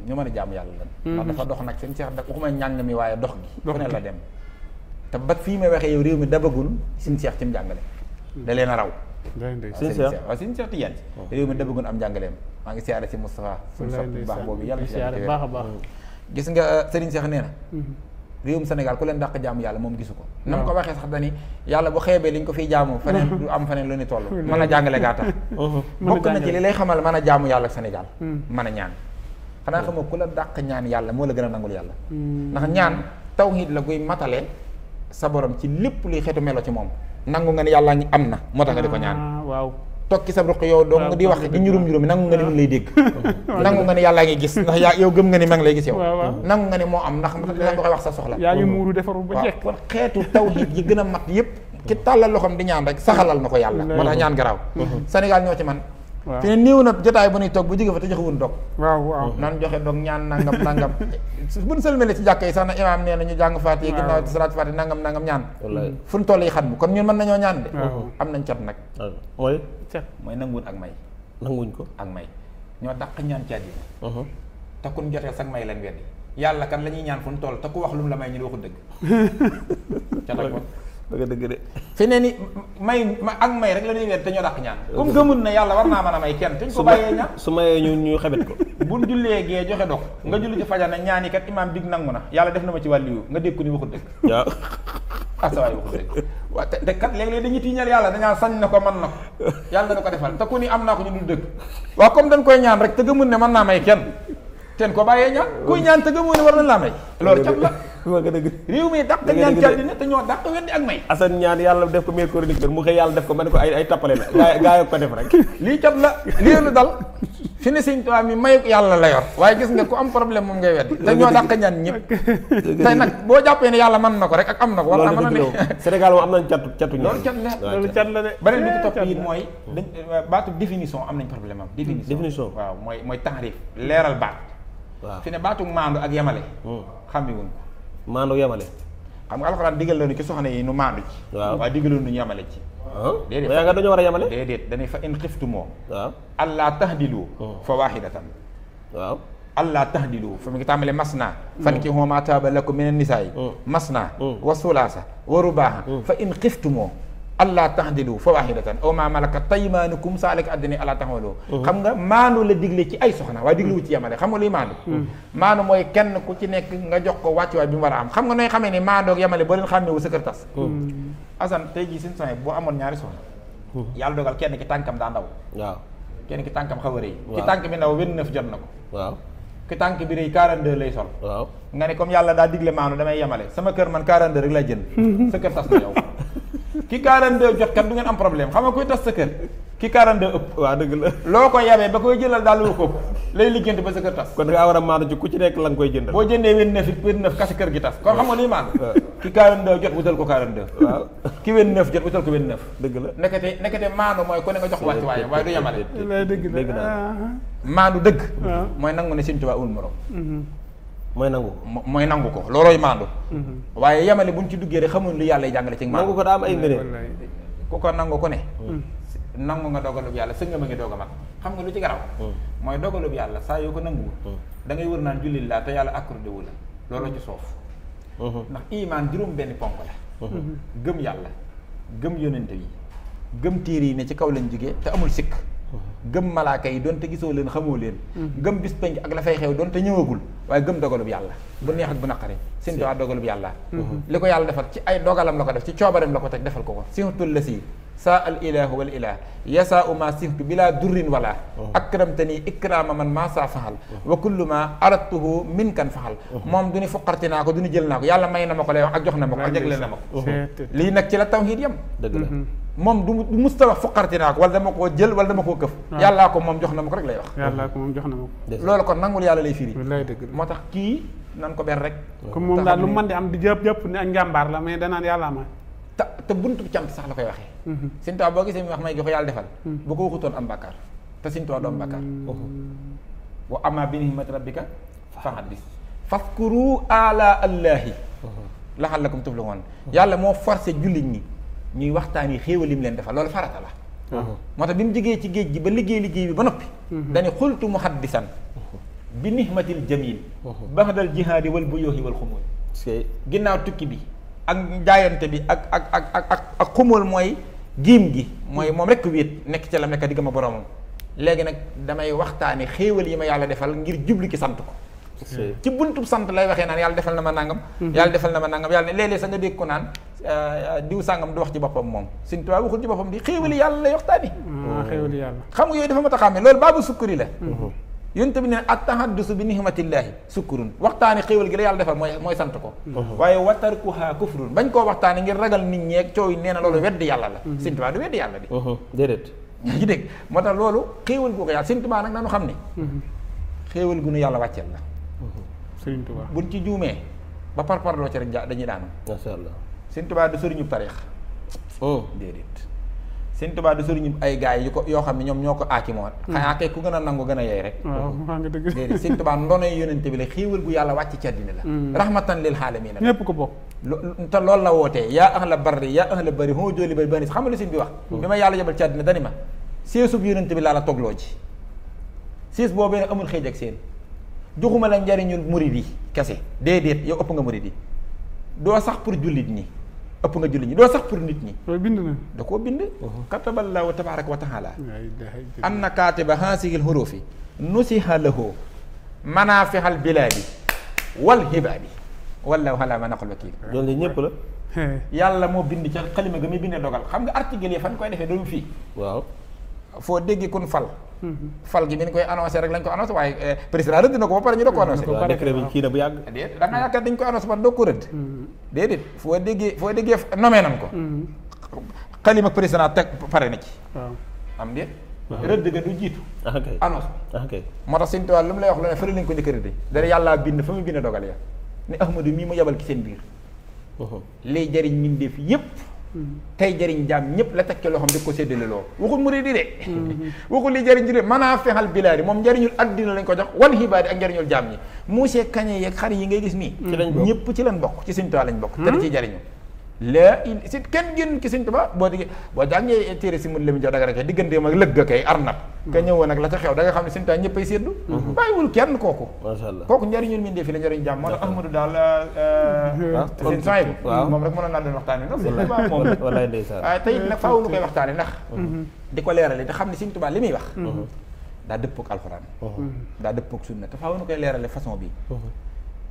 ñu mën a jaamu yàlla lan ndax dafa dox nag sëñ Cheikh da waxuma njàng mi waaye dox gi fu ne la dem te ba fii may waxee yow réew mi dabagul sëñ Cheikh ci mu jàngale da leen a raw sëñ Cheikh waaw sëñ Cheikh Tidiane réew mi dabagul am jàngaleem maa ngi siyaare si Moustapha suñu soppi baax boobu yàlla baax a baax gis nga Sëriñ Cheikh nee na réewum Sénégal ku leen dàq jaamu yàlla moom gisu ko na mu ko waxee sax dani yàlla bu xeebee li ñu ko fiy jaamu feneen du am feneen lu ni toll mën a jàngale gaa tax bokk na ci li lay xamal mën a jaamu yàlla ak Sénégal mën a ñaan xanaa xamoo ku la dàq ñaan yàlla moo la gën a nangul yàlla ndax ñaan tawhid la guy matale sa borom ci lépp luy xeetu melo ci moom nangu nga ne yàlla ngi am na moo tax nga di ko ñaan waaw tokki sa ruq yow doo nga di wax di ñurum nangu nga ni mu ngi lay dégg nangu nga ni yàllaa ngi gis ndax yow gëm nga ni ma ngi lay gis yow nangu nga ni moo am ndax nga koy wax sa soxla yaa ngi muuru defaru ba jekk kon xeetu tawhid yi gën a mat yépp ki tàllal loxoom di ñaan rek saxalal na ko yàlla moo tax ñaan garaaw Sénégal ñoo ci man fi ne néew na jotaay bu nuy toog bu jóge fa te joxewun dog waaw naan joxe dog ñaan nangam buñ sëlmale ci jàkka yi sax na imaam nee na ñu jàng faati yi ginnaaw salaat faati nangam ñaan fu ñu toll yi xat mu kon ñun mën nañoo ñaan de am nañ cat nag mooy nanguwuñ ak may nanguwuñ ko ak may ñoo dàq ñaan ci àddina te kun jotee sax may leen weddi yàlla kan la ñuy ñaan fu ñu toll te ku wax lu mu la may ñu waxul dëgg ca nag dëgg dëgg de fi ne ni may ak may rek la ñuy weddi te ñoo dàq ñaan comme gëmul na yàlla war naa mën a may kenn te ñu ko bàyyee ñaan su mayee ñu xebet ko buñ jullee gee joxe dog nga julli ci fajar ne ñaan yi kat imaam dig nangu na yàlla def na ma ci wàllu nga dégg ko ni waxul dëgg waaw asawaay waxul dëgg waaw te kat léeg-léeg dañuy tiiñal yàlla dañaa sañ na ko mën na ko yàlla dana ko defal te ku ni am naa ko ñu dul dëgg waaw comme dañ koy ñaan rek te gëmul ne mën naa may kenn teen ko bàyyee ñaan kuy ñaan te gëmul ne war na laa may loolu cat la réew mi dàq ñaan ci àddina te ñoo dàq weddi ak may Assane ñaan yàlla def ko meilleur chroniqueur mu xëy yàlla def ko ma ne ko ay tappale la gaa yi ko def rek lii cat la lii lu dal fi ne Sëñ Tuubaa mi mayu yàlla la yor waaye gis nga ku am problème moom ngay weddi te ñoo dàq ñaan ñëpp tey nag boo jàppee ne yàlla mën na ko rek ak am na ko war naa mën a ne Sénégal moom am nañ catu ñaan loolu cat la de beneen bi ci topp it mooy baatu définition am nañ problème am définition waaw mooy taarif leeral baat fi ne baatu maandu ak yemale xam ni wuñ ko maandu yemale xam nga alxuraan digal la ni ki soxna yi nu maandu ci waaye digaloon nu ñu yemale ci déedéet yaa nga dañoo war a yemale déedéet dañuy fa in xiftumoo waaw allaa tahdilu fa waahidatan waaw allaa tahdilu fa mu ngi tàmbalee masna fankihu maa taaba lakum mina nisaa'i masna wa sulaasa wa rubaaha fa in xiftumoo allah tahdilu fa wahidatan aw ma malakat taymaanukum saalika addina allah taxawaloo xam nga maandu la digle ci ay soxna waaye diglewu ci yemale xam nga luy maandu maandu mooy kenn ku ci nekk nga jox ko wàccuwaay bi mu war a am xam nga nooy xamee ni maandoog yemale boo leen xàmmeewu sa kër tas Assane tey jii suñu soxna boo amoon ñaari soxna yàlla dogal kenn ki tànkam daa ndaw waaw kenn ki tànkam xaw a rëy ki tànk bi ndaw 29 jot na ko waaw ki tànk bi rëy 42 lay sol waaw nga ne comme yàlla daa digle maandu damay yemale sama kër man 42 rek lay jënd sa kër tas na yow ki 42 jot kat du ngeen am problème xam nga kuy tas sa kër ki 42 ëpp waaw dëgg la loo ko yabee ba koy jëlal daal lu ko lay liggéeyante ba sa kër tas kon da ngaa war a maandu ci ku ci nekk la nga koy jëndal boo jëndee 29 kase kër gi tas kon xam nga luy maandu ki 42 jot wutal ko 42 waaw ki 29 jot wutal ko 29 dëgg la nekkate maandu mooy ku ne nga jox wàcc waaye du yemale dëgg la maandu dëgg mooy nangu ne Sëñ Tuubaa amul morom mooy nangu mooy nangu ko loolooy maandu waaye yemale buñ ci duggee rek xamuñ lu yàlla jàngale ci maandu nangu ko daa am ay ngëneel ku ko nangu ko ne nangu nga dogalub yàlla sëñ nga ma ngi doog a mat xam nga lu ci garaw mooy dogalub yàlla saa yoo ko nanguwul da ngay wër naan jullit laa te yàlla accordé wu la looloo ci soof ndax imaan juróom benn ponk la gëm yàlla gëm yonente yi gëm téere yi ne ci kaw lañ jógee te amul sikk gëm malaaka yi doonte gisoo leen xamoo leen gëm bis penc ak la fay xew doonte ñëwagul waaye gëm dogalub yàlla bu neex ak bu naqari Sëñ Tuubaa dogalub yàlla li ko yàlla defal ci ay dogalam la ko def ci coobareem la ko teg defal ko sihtul la si saa al ilahu wal ilah yasaa ma sihtu bila durrin wala akramtani ikrama man maa saa faxal wa kullu ma aradtuhu min kan faxal moom du ni fuqarti naa ko du ni jël naa ko yàlla may na ma ko lay wax ak jox na ma ko ak jagleel na ma ko lii nag ci la tawhiid yam dëgg la moom du musta wax fuqarti naa ko wala dama koo jël wala dama koo këf yàllaa ko moom jox na ma ko rek lay wax yàllaa ko moom jox na ma ko loolu kon nangul yàlla lay firi wallaay dëgg la moo tax kii nan ko ber rek comme moom daal lu mën di am di jàpp ne ak njàmbaar la mais danaan yàllaa ma te buntu cant sax la koy waxee Sëñ Tuubaa boo gisee mi wax may gi ko yàlla defal bu ko waxutoon am bàkkaar te Sëñ Tuubaa doom bàkkaar wa amma bi ni'mati rabbika fa haddis fadkuru ala allahi la'allakum tuflihun yàlla moo forcé jullit ñi ñuy waxtaan yi xéewal lim leen defal loolu farata la moo tax bi mu jógee ci géej gi ba liggéey bi ba noppi dañu xultu muhaddisan bi nihmatil jamil baxdal jihaadi wal buyoohi wal xumul ginnaaw tukki bi ak jaayante bi ak xumul mooy giim gi mooy moom rekk wéet nekk ca la nekk digg ma boromam léegi nag damay waxtaane xéewal yi ma yàlla defal ngir jubli ki sant ko ci buntub sant lay waxee naan yàlla defal na ma nangam yàlla defal na ma nangam yàlla ne léeg-léeg sax nga dégg ko naan diw sàngam du wax ci boppam moom Sëñ Tuubaa waxul ci boppam di xéewali yàlla lay waxtaani xéewali yàlla xam nga yooyu dafa ma taxaame loolu baabu sukkuri la yonent bi ne at-tahaddusu bi nihmatillaahi sukkurun waxtaani xéewal gi la yàlla defal mooy sant ko waaye wa tarkuha kufrun bañ koo waxtaani ngir ragal nit ñeeg coow yi nee na loolu weddi yàlla la Sëñ Tuubaa du weddi yàlla di déedéet yaa ngi dégg moo tax loolu xéewal gu ko yàlla Sëñ Tuubaa nag nañu xam ne xéewal gu nu yàlla wàcceel la Sëñ Tuubaa buñ ci juumee ba parparloo ci rek dañuy daanu masha Allah Sëñ Tuubaa du sëriñub tarix déedéet Sëñ Tuubaa du sëriñub ay gaay yoo xam ne ñoom ñoo ko aaki moo xanaa kay ku gën a nangu gën a yeey rek waaw maa ngi dëgg déedéet Sëñ Tuubaa ndonoy yonente bi la xéewal gu yàlla wàcc ci àddina la rahmatan lil aalamiina ñépp ko bokk te loolu la wootee yaa ahla barri yaa ahla bari hoo jooli bari bani xam nga lu sëñ bi wax bi ma yàlla jabal ci àddina dani ma seesub yonente bi laa la togloo ci siis boobee nag amul xëej ak seen joxuma la njariñul murid yi kese déedéet yow ëpp nga murid yi doo sax pour jullit ñi ëpp nga jullit ñi doo sax pour nit ñi loolu bind na da koo bind kataballaahu tabaaraka wa taala anna kaatiba haasihil hurufi nusiha lahu manafihal bilaadi wal hibaadi wallaahu ala ma naqul wakiil loolu ñëpp la yàlla moo bind ca xalima ga muy bindee dogal xam nga article yi fan koy defee doon fii waaw foo déggee kun fal gi bi ñu koy annoncé rek lañ ko annoncé waaye président rëdd na ko ba pare ñu doog ko annoncé décret bi kii na bu yàgg déedéet da nga yaakaar dañ ko annoncé ba doog ko rëdd déedéet foo déggee nommé nan ko xalima président teg pare na ci waaw am déet rëdd ga du jiitu kay annonce kay moo tax Sëñ Tuubaa lu mu lay wax lu ne fële lañ ko njëkk a rëdd dara yàllaa bind fa mu bind dogal ya ni Ahmadu mii mu yabal ci seen biir lay jariñ mbindeef yépp tey jëriñ jaam ñëpp la teg ci loxoom di ko séddale loo waxul murid yi de waxul li jëriñ ji manaa fexal bilaadi moom njëriñul addina lañ ko jox wal xibaadi ak njëriñul jaam ñi muusee kañe yeeg xar yi ngay gis nii ñëpp ci lañ bokk ci Sëñ Tuubaa lañ bokk te da ciy jëriñu si kenn génn ki Sëñ Tuubaa boo jàngee téere si mun lemi jox daga rek digganteem ak lëgg kay arnab ka ñëwoon nag la ca xew da nga xam ne Sëñ Tuubaa ñëpp ay séddu bàyyiwul kenn kooku macha allah kooku njariñul mindee fi la njariñ jàmm moo tax Ahmadou daal seen soy bi moom rek mënoon naa doon waxtaane ndax Sëñ Tuubaa moom wallaay ndeysaan waaye tey nag faaw nu koy waxtaane ndax di ko leerale te xam ne Sëñ Tuubaa li muy wax daa dëppook alxuraan daa dëppook sunna te faaw nu koy leerale façon bi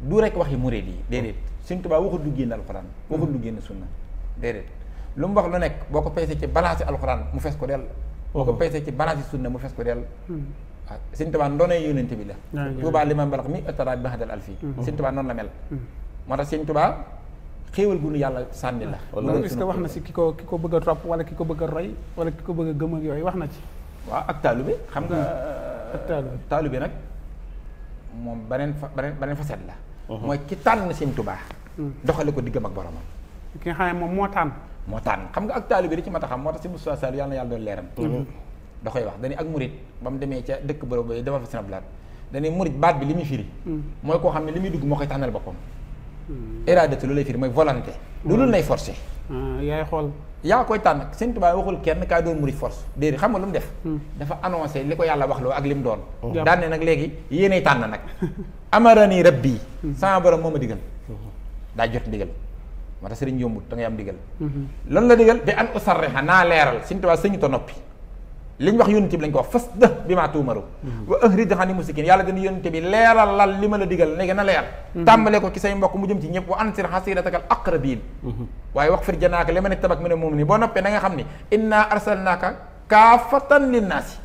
du rek waxi murid yi déedéet Sëñ Tuubaa waxul du génn alxuraan waxul du génn sunna déedéet lu mu wax lu nekk boo ko peesee ci balance alxuraan mu fees ko dell boo ko peesee ci balance sunna mu fees ko dell waaw Sëñ Tuubaa ndoonee yónente bi la Tuubaa li ma mbalax mi atara bi baxadal alfi Sëñ Tuubaa noonu la mel moo tax Sëñ Tuubaa xéewal gu nu yàlla sànni la loolu est-ce que wax na si ki ko bëgg a topp wala ki ko bëgg a roy wala ki ko bëgg a gëm ak yooyu wax na ci waaw ak taalibe xam nga ak taalibe nag moom beneen facette la mooy ki tànn Sëñ Tuubaa doxale ko diggam ak boromam ki nga xam ne moom moo tànn xam nga ak taalibe di ci mat a xam moo tax si Moussa Sall yàlla na yàlla doon leeram da koy wax dañuy ak murit ba mu demee ca dëkk bërëb ba defal fa sinablaat dañuy murit baat bi li muy firi mooy koo xam ne li muy dugg moo koy tànnal boppam iradatu lu lay firi mooy volonté lu dul lay forcé yaay xool yaa koy tànn Sëñ Tuubaa waxul kenn kaay doon murit force déedéet xam nga lu mu def dafa annoncé li ko yàlla wax loo ak li mu doon daan ne nag léegi yéenay tànn nag amarani rabbi sama borom moo ma digal daa jot digal moo tax sëriñ yombut da ngay am digal lan la digal bi an usarriha naa leeral Sëñ Tuubaa sëñu ta noppi li ñu wax yónnte bi lañ ko wax fas dë bi maa tuumaru wa ahrij xani musikin yàlla dana yónnte bi leeral lal li ma la digal léegi na leer tàmbale ko ci say mbokk mu jëm ci ñëpp wa ansir xasiratakal aqrabiin waaye wax fir janaaka li ma ne tabak mi ne moom ni boo noppee na nga xam ni inna arsalnaaka kaafatan linnaasi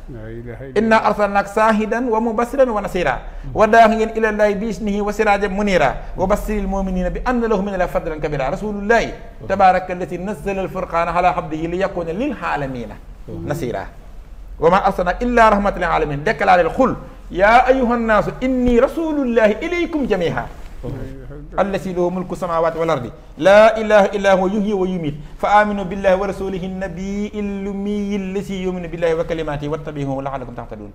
inna arsalnaaka saahidan wa mubasiran wa nasira wa daaxiyan ilallaahi bi isnihi wa siraajan munira wa basiril muminina bi anna lahum min allahi fadlan kabira rasulullahi tabaraka allati nazzala alfurqana ala abdihi li yakuna lil aalamina nasira wa ma arsalna illa rahmatan lil alamin déclaré xul yaa ayuha nnaasu inni rasulullahi ilaykum jamiha allati lahu mulku samawati wal ardi laa ilaha illa huwa yuhyi wa yumiit fa aminu billahi wa rasulihi nabii lummiyi allati yuminu billahi wa kalimatihi wattabihuhu la'allakum tahtadun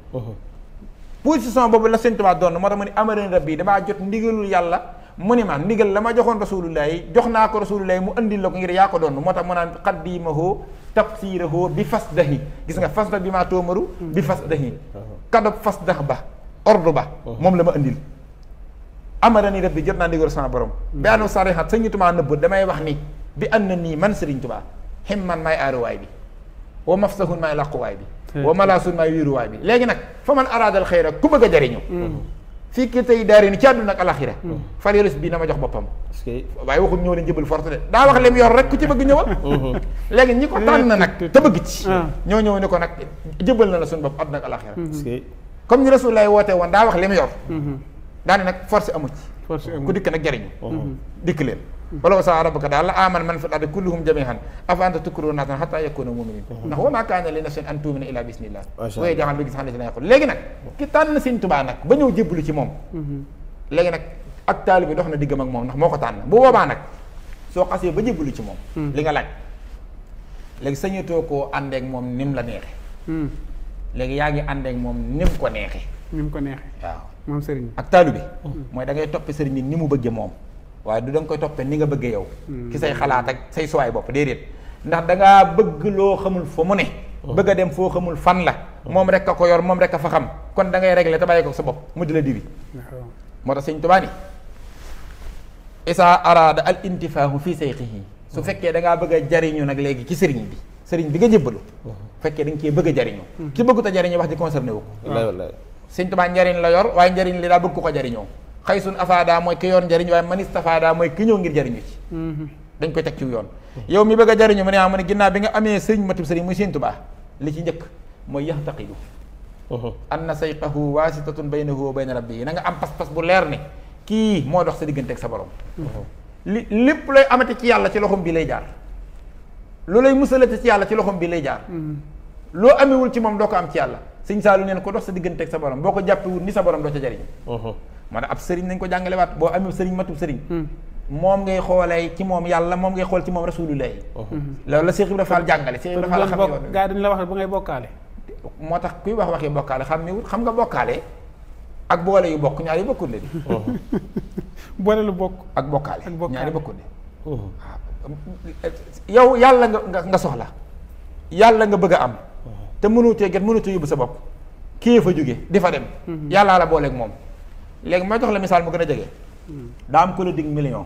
position boobu la Sëñ Tuubaa doon moo tax mu ni amarani rabbi damaa jot ndigalul yàlla mu ni ma ndigal la ma joxoon rasulullahi jox naa ko rasulullahi mu andil la ko ngir yaa ko doon moo tax mu naan qaddimahu tafsirahu bi fasdahi gis nga fasdah bi maa toomaru bi fasdahi kadob fasdah ba ordre ba moom la ma andil amarani rabbi jot naa ndigal sama borom bi anu sarihat Sëñ Tuubaa nëbb damay wax ni bi an na nii man Sëriñ Tuubaa himman maay aaruwaay bi wa mafsahun maay laquwaay bi wa malaasun maay wiiruwaay bi léegi nag fa man araadal xayra ku bëgg a jariñu fii ki tey daari ni ci àdduna ak alaxira fariolis bii na ma jox boppam waaye waxul ñëw leen jëbal force de daa wax lim yor rek ku ci bëgg ñëwal léegi ñi ko tànn nag te bëgg ci ñoo ñëw ni ko nag jëbal na la suñu bopp àdduna ak alaxira comme ni Rasulullah woote woon daa wax lim yor daane nag force amu ci ku dikk nag jariñu dikk leen walaw saa rabbaka daal la aman man fil ardi kulluhum jami'an afa anta tukrihu naasa hatta yakunu mu'minin ndax wa maa kaana li nafsin an tu'mina illa bi isnillah waaye jaxal bi gis xam ne si na yaqul léegi nag ki tànn Sëñ Tuubaa nag ba ñëw jébbalu ci moom léegi nag ak taalibe bi dox na diggam ak moom ndax moo ko tànn bu boobaa nag soo xasee ba jébbalu ci moom li nga laaj léegi sañatoo koo àndeek moom ni mu la neexe léegi yaa ngi àndeek moom ni mu ko neexe waaw moom sëriñ ak taalibe bi mooy da ngay toppe sëriñ bi ni mu bëgge moom waaye du da nga koy toppee ni nga bëggee yow ki say xalaat ak say suwaay bopp déedéet ndax dangaa bëgg loo xamul fa mu ne bëgg a dem foo xamul fan la moom rek a ko yor moom rek a fa xam kon da ngay régler te bàyyi ko sa bopp mu di la diri moo tax Sëñ Tuubaa ni isa araada al intifaahu fii sayxihi su fekkee da ngaa bëgg a jariñu nag léegi ci sëriñ bi nga jébbalu fekkee da nga cee bëgg a jariñu ki bëggut a jariñu wax di concerné wu ko Sëñ Tuubaa njariñ la yor waaye njariñ li daa bëgg ko jariñoo xaysun afaada mooy ki yor njariñ waaye manistafaada mooy ki ñëw ngir jariñu ci dañ koy teg ci yoon yow mi bëgg a jariñu mu ne mu ne ginnaaw bi nga amee sëriñ matub sëriñ muy Sëñ Tuubaa li ci njëkk mooy yaxtaqidu anna sayqahu waasitatun baynahu wa bayna rabbihi na nga am pas-pas bu leer ne kii moo dox sa diggante ak sa borom li lépp lay amati ci yàlla ci loxom bi lay jaar lu lay musalati ci yàlla ci loxom bi lay jaar loo amewul ci moom doo ko am ci yàlla Sëñ Saalu neen ko dox sa diggante ak sa borom boo ko jàppewul ni sa borom doo ca jariñu man ab sëriñ nañ ko jàngale waat boo amee sëriñ matub sëriñ moom ngay xoolee ci moom yàlla moom ngay xool ci moom rasulullahi loolu la Cheikh Ibrahima Fall jàngale Cheikh Ibrahima Fall xam yoon gaa dañ la wax ba ngay bokkaale moo tax kuy wax waxi bokkaale xam nga bokkaale ak boole yu bokk ñaari bokkul la di boole lu bokk ak bokkaale ñaari bokkul de waaw yow yàlla nga soxla yàlla nga bëgg a am te mënutee get mënutee yóbbu sa bopp kii fa jóge di fa dem yàllaa la booleeg moom léegi may jox la misaal mu gën a jege daa am ko la dig million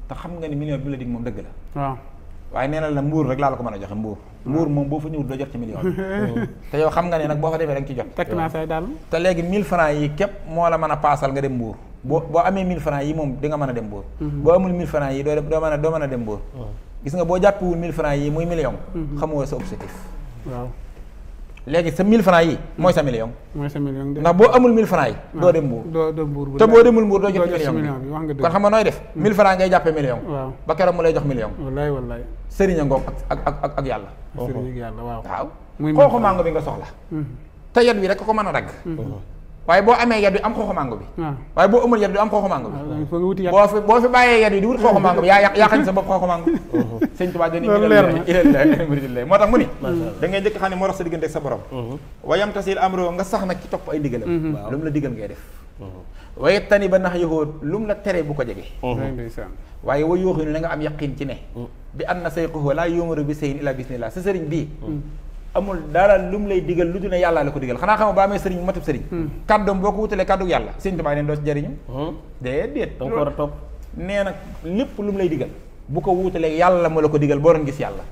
te xam nga ni million bi la dig moom dëgg la waaw waaye nee na la mbuur rek laa la ko mën a joxe mbuur moom boo fa ñëwul doo jot ci million bi te yow xam nga ne nag boo fa defee da nga ci jot tekk naa say daal te léegi 1000 francs yi képp moo la mën a paasal nga dem mbuur boo amee 1000 francs yi moom di nga mën a dem mbuur boo amul 1000 francs yi doo mën a dem mbuur gis nga boo jàppewul 1000 francs yi muy million xamoo sa objectif waaw léegi sa 1000 francs yi mooy sa million ndax boo amul 1000 francs yi doo dem mbuur te boo demul mbuur doo jot million bi kon xam nga nooy def 1000 francs ngay jàppee million ba keroog mu lay jox million wallaay sëriñ a ngoog ak yàlla waaw xooxu mango bi nga soxla te yet bi rek ko mën a dagg waaye boo amee yet bi am xooxu mango bi waaye boo amul yet bi am xooxu mango bi boo fi bàyyee yet bi di wut xooxu mango bi yaa xañ sa bopp xooxu mango sëñ Tuubaa dani ilal moo tax mu ni da ngay njëkk xam ne moo rax sa diggante ak sa borom wayam tasil amro nga sax nag ci topp ay ndigalam lu mu la digal ngay def waaye tani ba nax yoxoo lu mu la tere bu ko jege waaye wa yooxu na nga am yaqin ci ne bi an na sayqoho laa yóomaru bi sayin ila bismillah sa sëriñ bii amul dara lu mu lay digal lu dul ne yàllaa la ko digal xanaa xam nga ba amee sëriñ matub sëriñ kàddoom boo ko wutalee kàddu yàlla sëriñ Tuubaa neen doo ci jariñu déedéet danga ko war a topp nee nag lépp lu mu lay digal bu ko wutalee yàlla moo la ko digal boo doon gis yàlla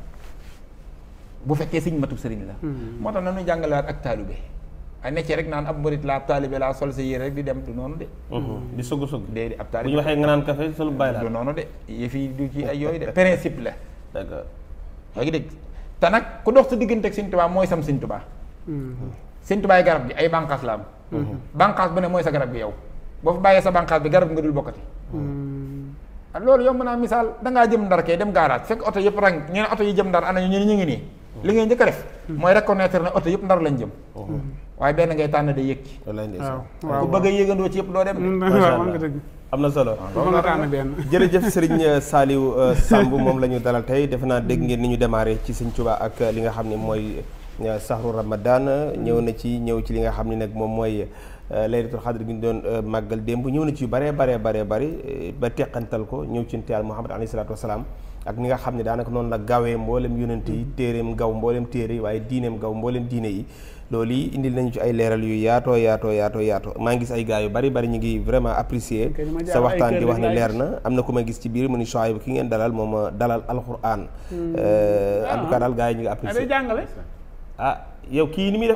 bu fekkee sëriñ matub sëriñ la moo tax nañu jàngalewaat ak taalibe ay neccee rek naan ab murit laa ab taalibe laa sol sa yére rek di dem du noonu de di sugg déedéet ab taalibe bu ñu waxee nga naan café sol bàyyi la du noonu de yëf yi du ci ay yooyu de principe la d'accord yaa ngi dégg te nag ku dox sa diggante ak Sëñ Tuubaa mooy sam Sëñ Tuubaa Sëñ Tuubaa yi garab gi ay bànqaas la am bànqaas bu ne mooy sa garab gi yow boo fa bàyyee sa bànqaas bi garab nga dul bokkati loolu yow mën naa misaal dangaa jëm Ndar kay dem garage fekk oto yëpp rang ñeneen oto yi jëm Ndar ana ñu ngi nii li ngay njëkk a def mooy reconnaître ne oto yëpp Ndar lañ jëm waaye benn ngay tànn day yëg ci ku bëgg a yëgandoo ci yëpp doo dem am na solo jërëjëf Serigne Saliou Samb moom la ñu dalal tey defe naa dégg ngeen ni ñu démarré ci Sëñ Tuubaa ak li nga xam ne mooy sahru Ramadan ñëw ci li nga xam ne nag moom mooy laylatul xadr gi ñu doon màggal démb ñëw na ci yu bare ba teqantal ko ñëw ci Yàlla Muhammad alayhi salaatu wasalaam ak ni nga xam ne daanaka noonu la gawee mboolem yonent yi téereem gaw mboolem téere yi waaye diineem gaw mboolem diine yi loolu yi indil nañu ci ay leeral yu yaatoo maa ngi gis ay gars yu bari ñu ngi vraiment apprécier sa waxtaan di wax ni leer na am na ku ma gis ci biir mu ni Chouaïbou ki ngeen dalal moom dalal alxuraan en tout cas daal gars yi ñu ngi apprécier yow kii ni muy def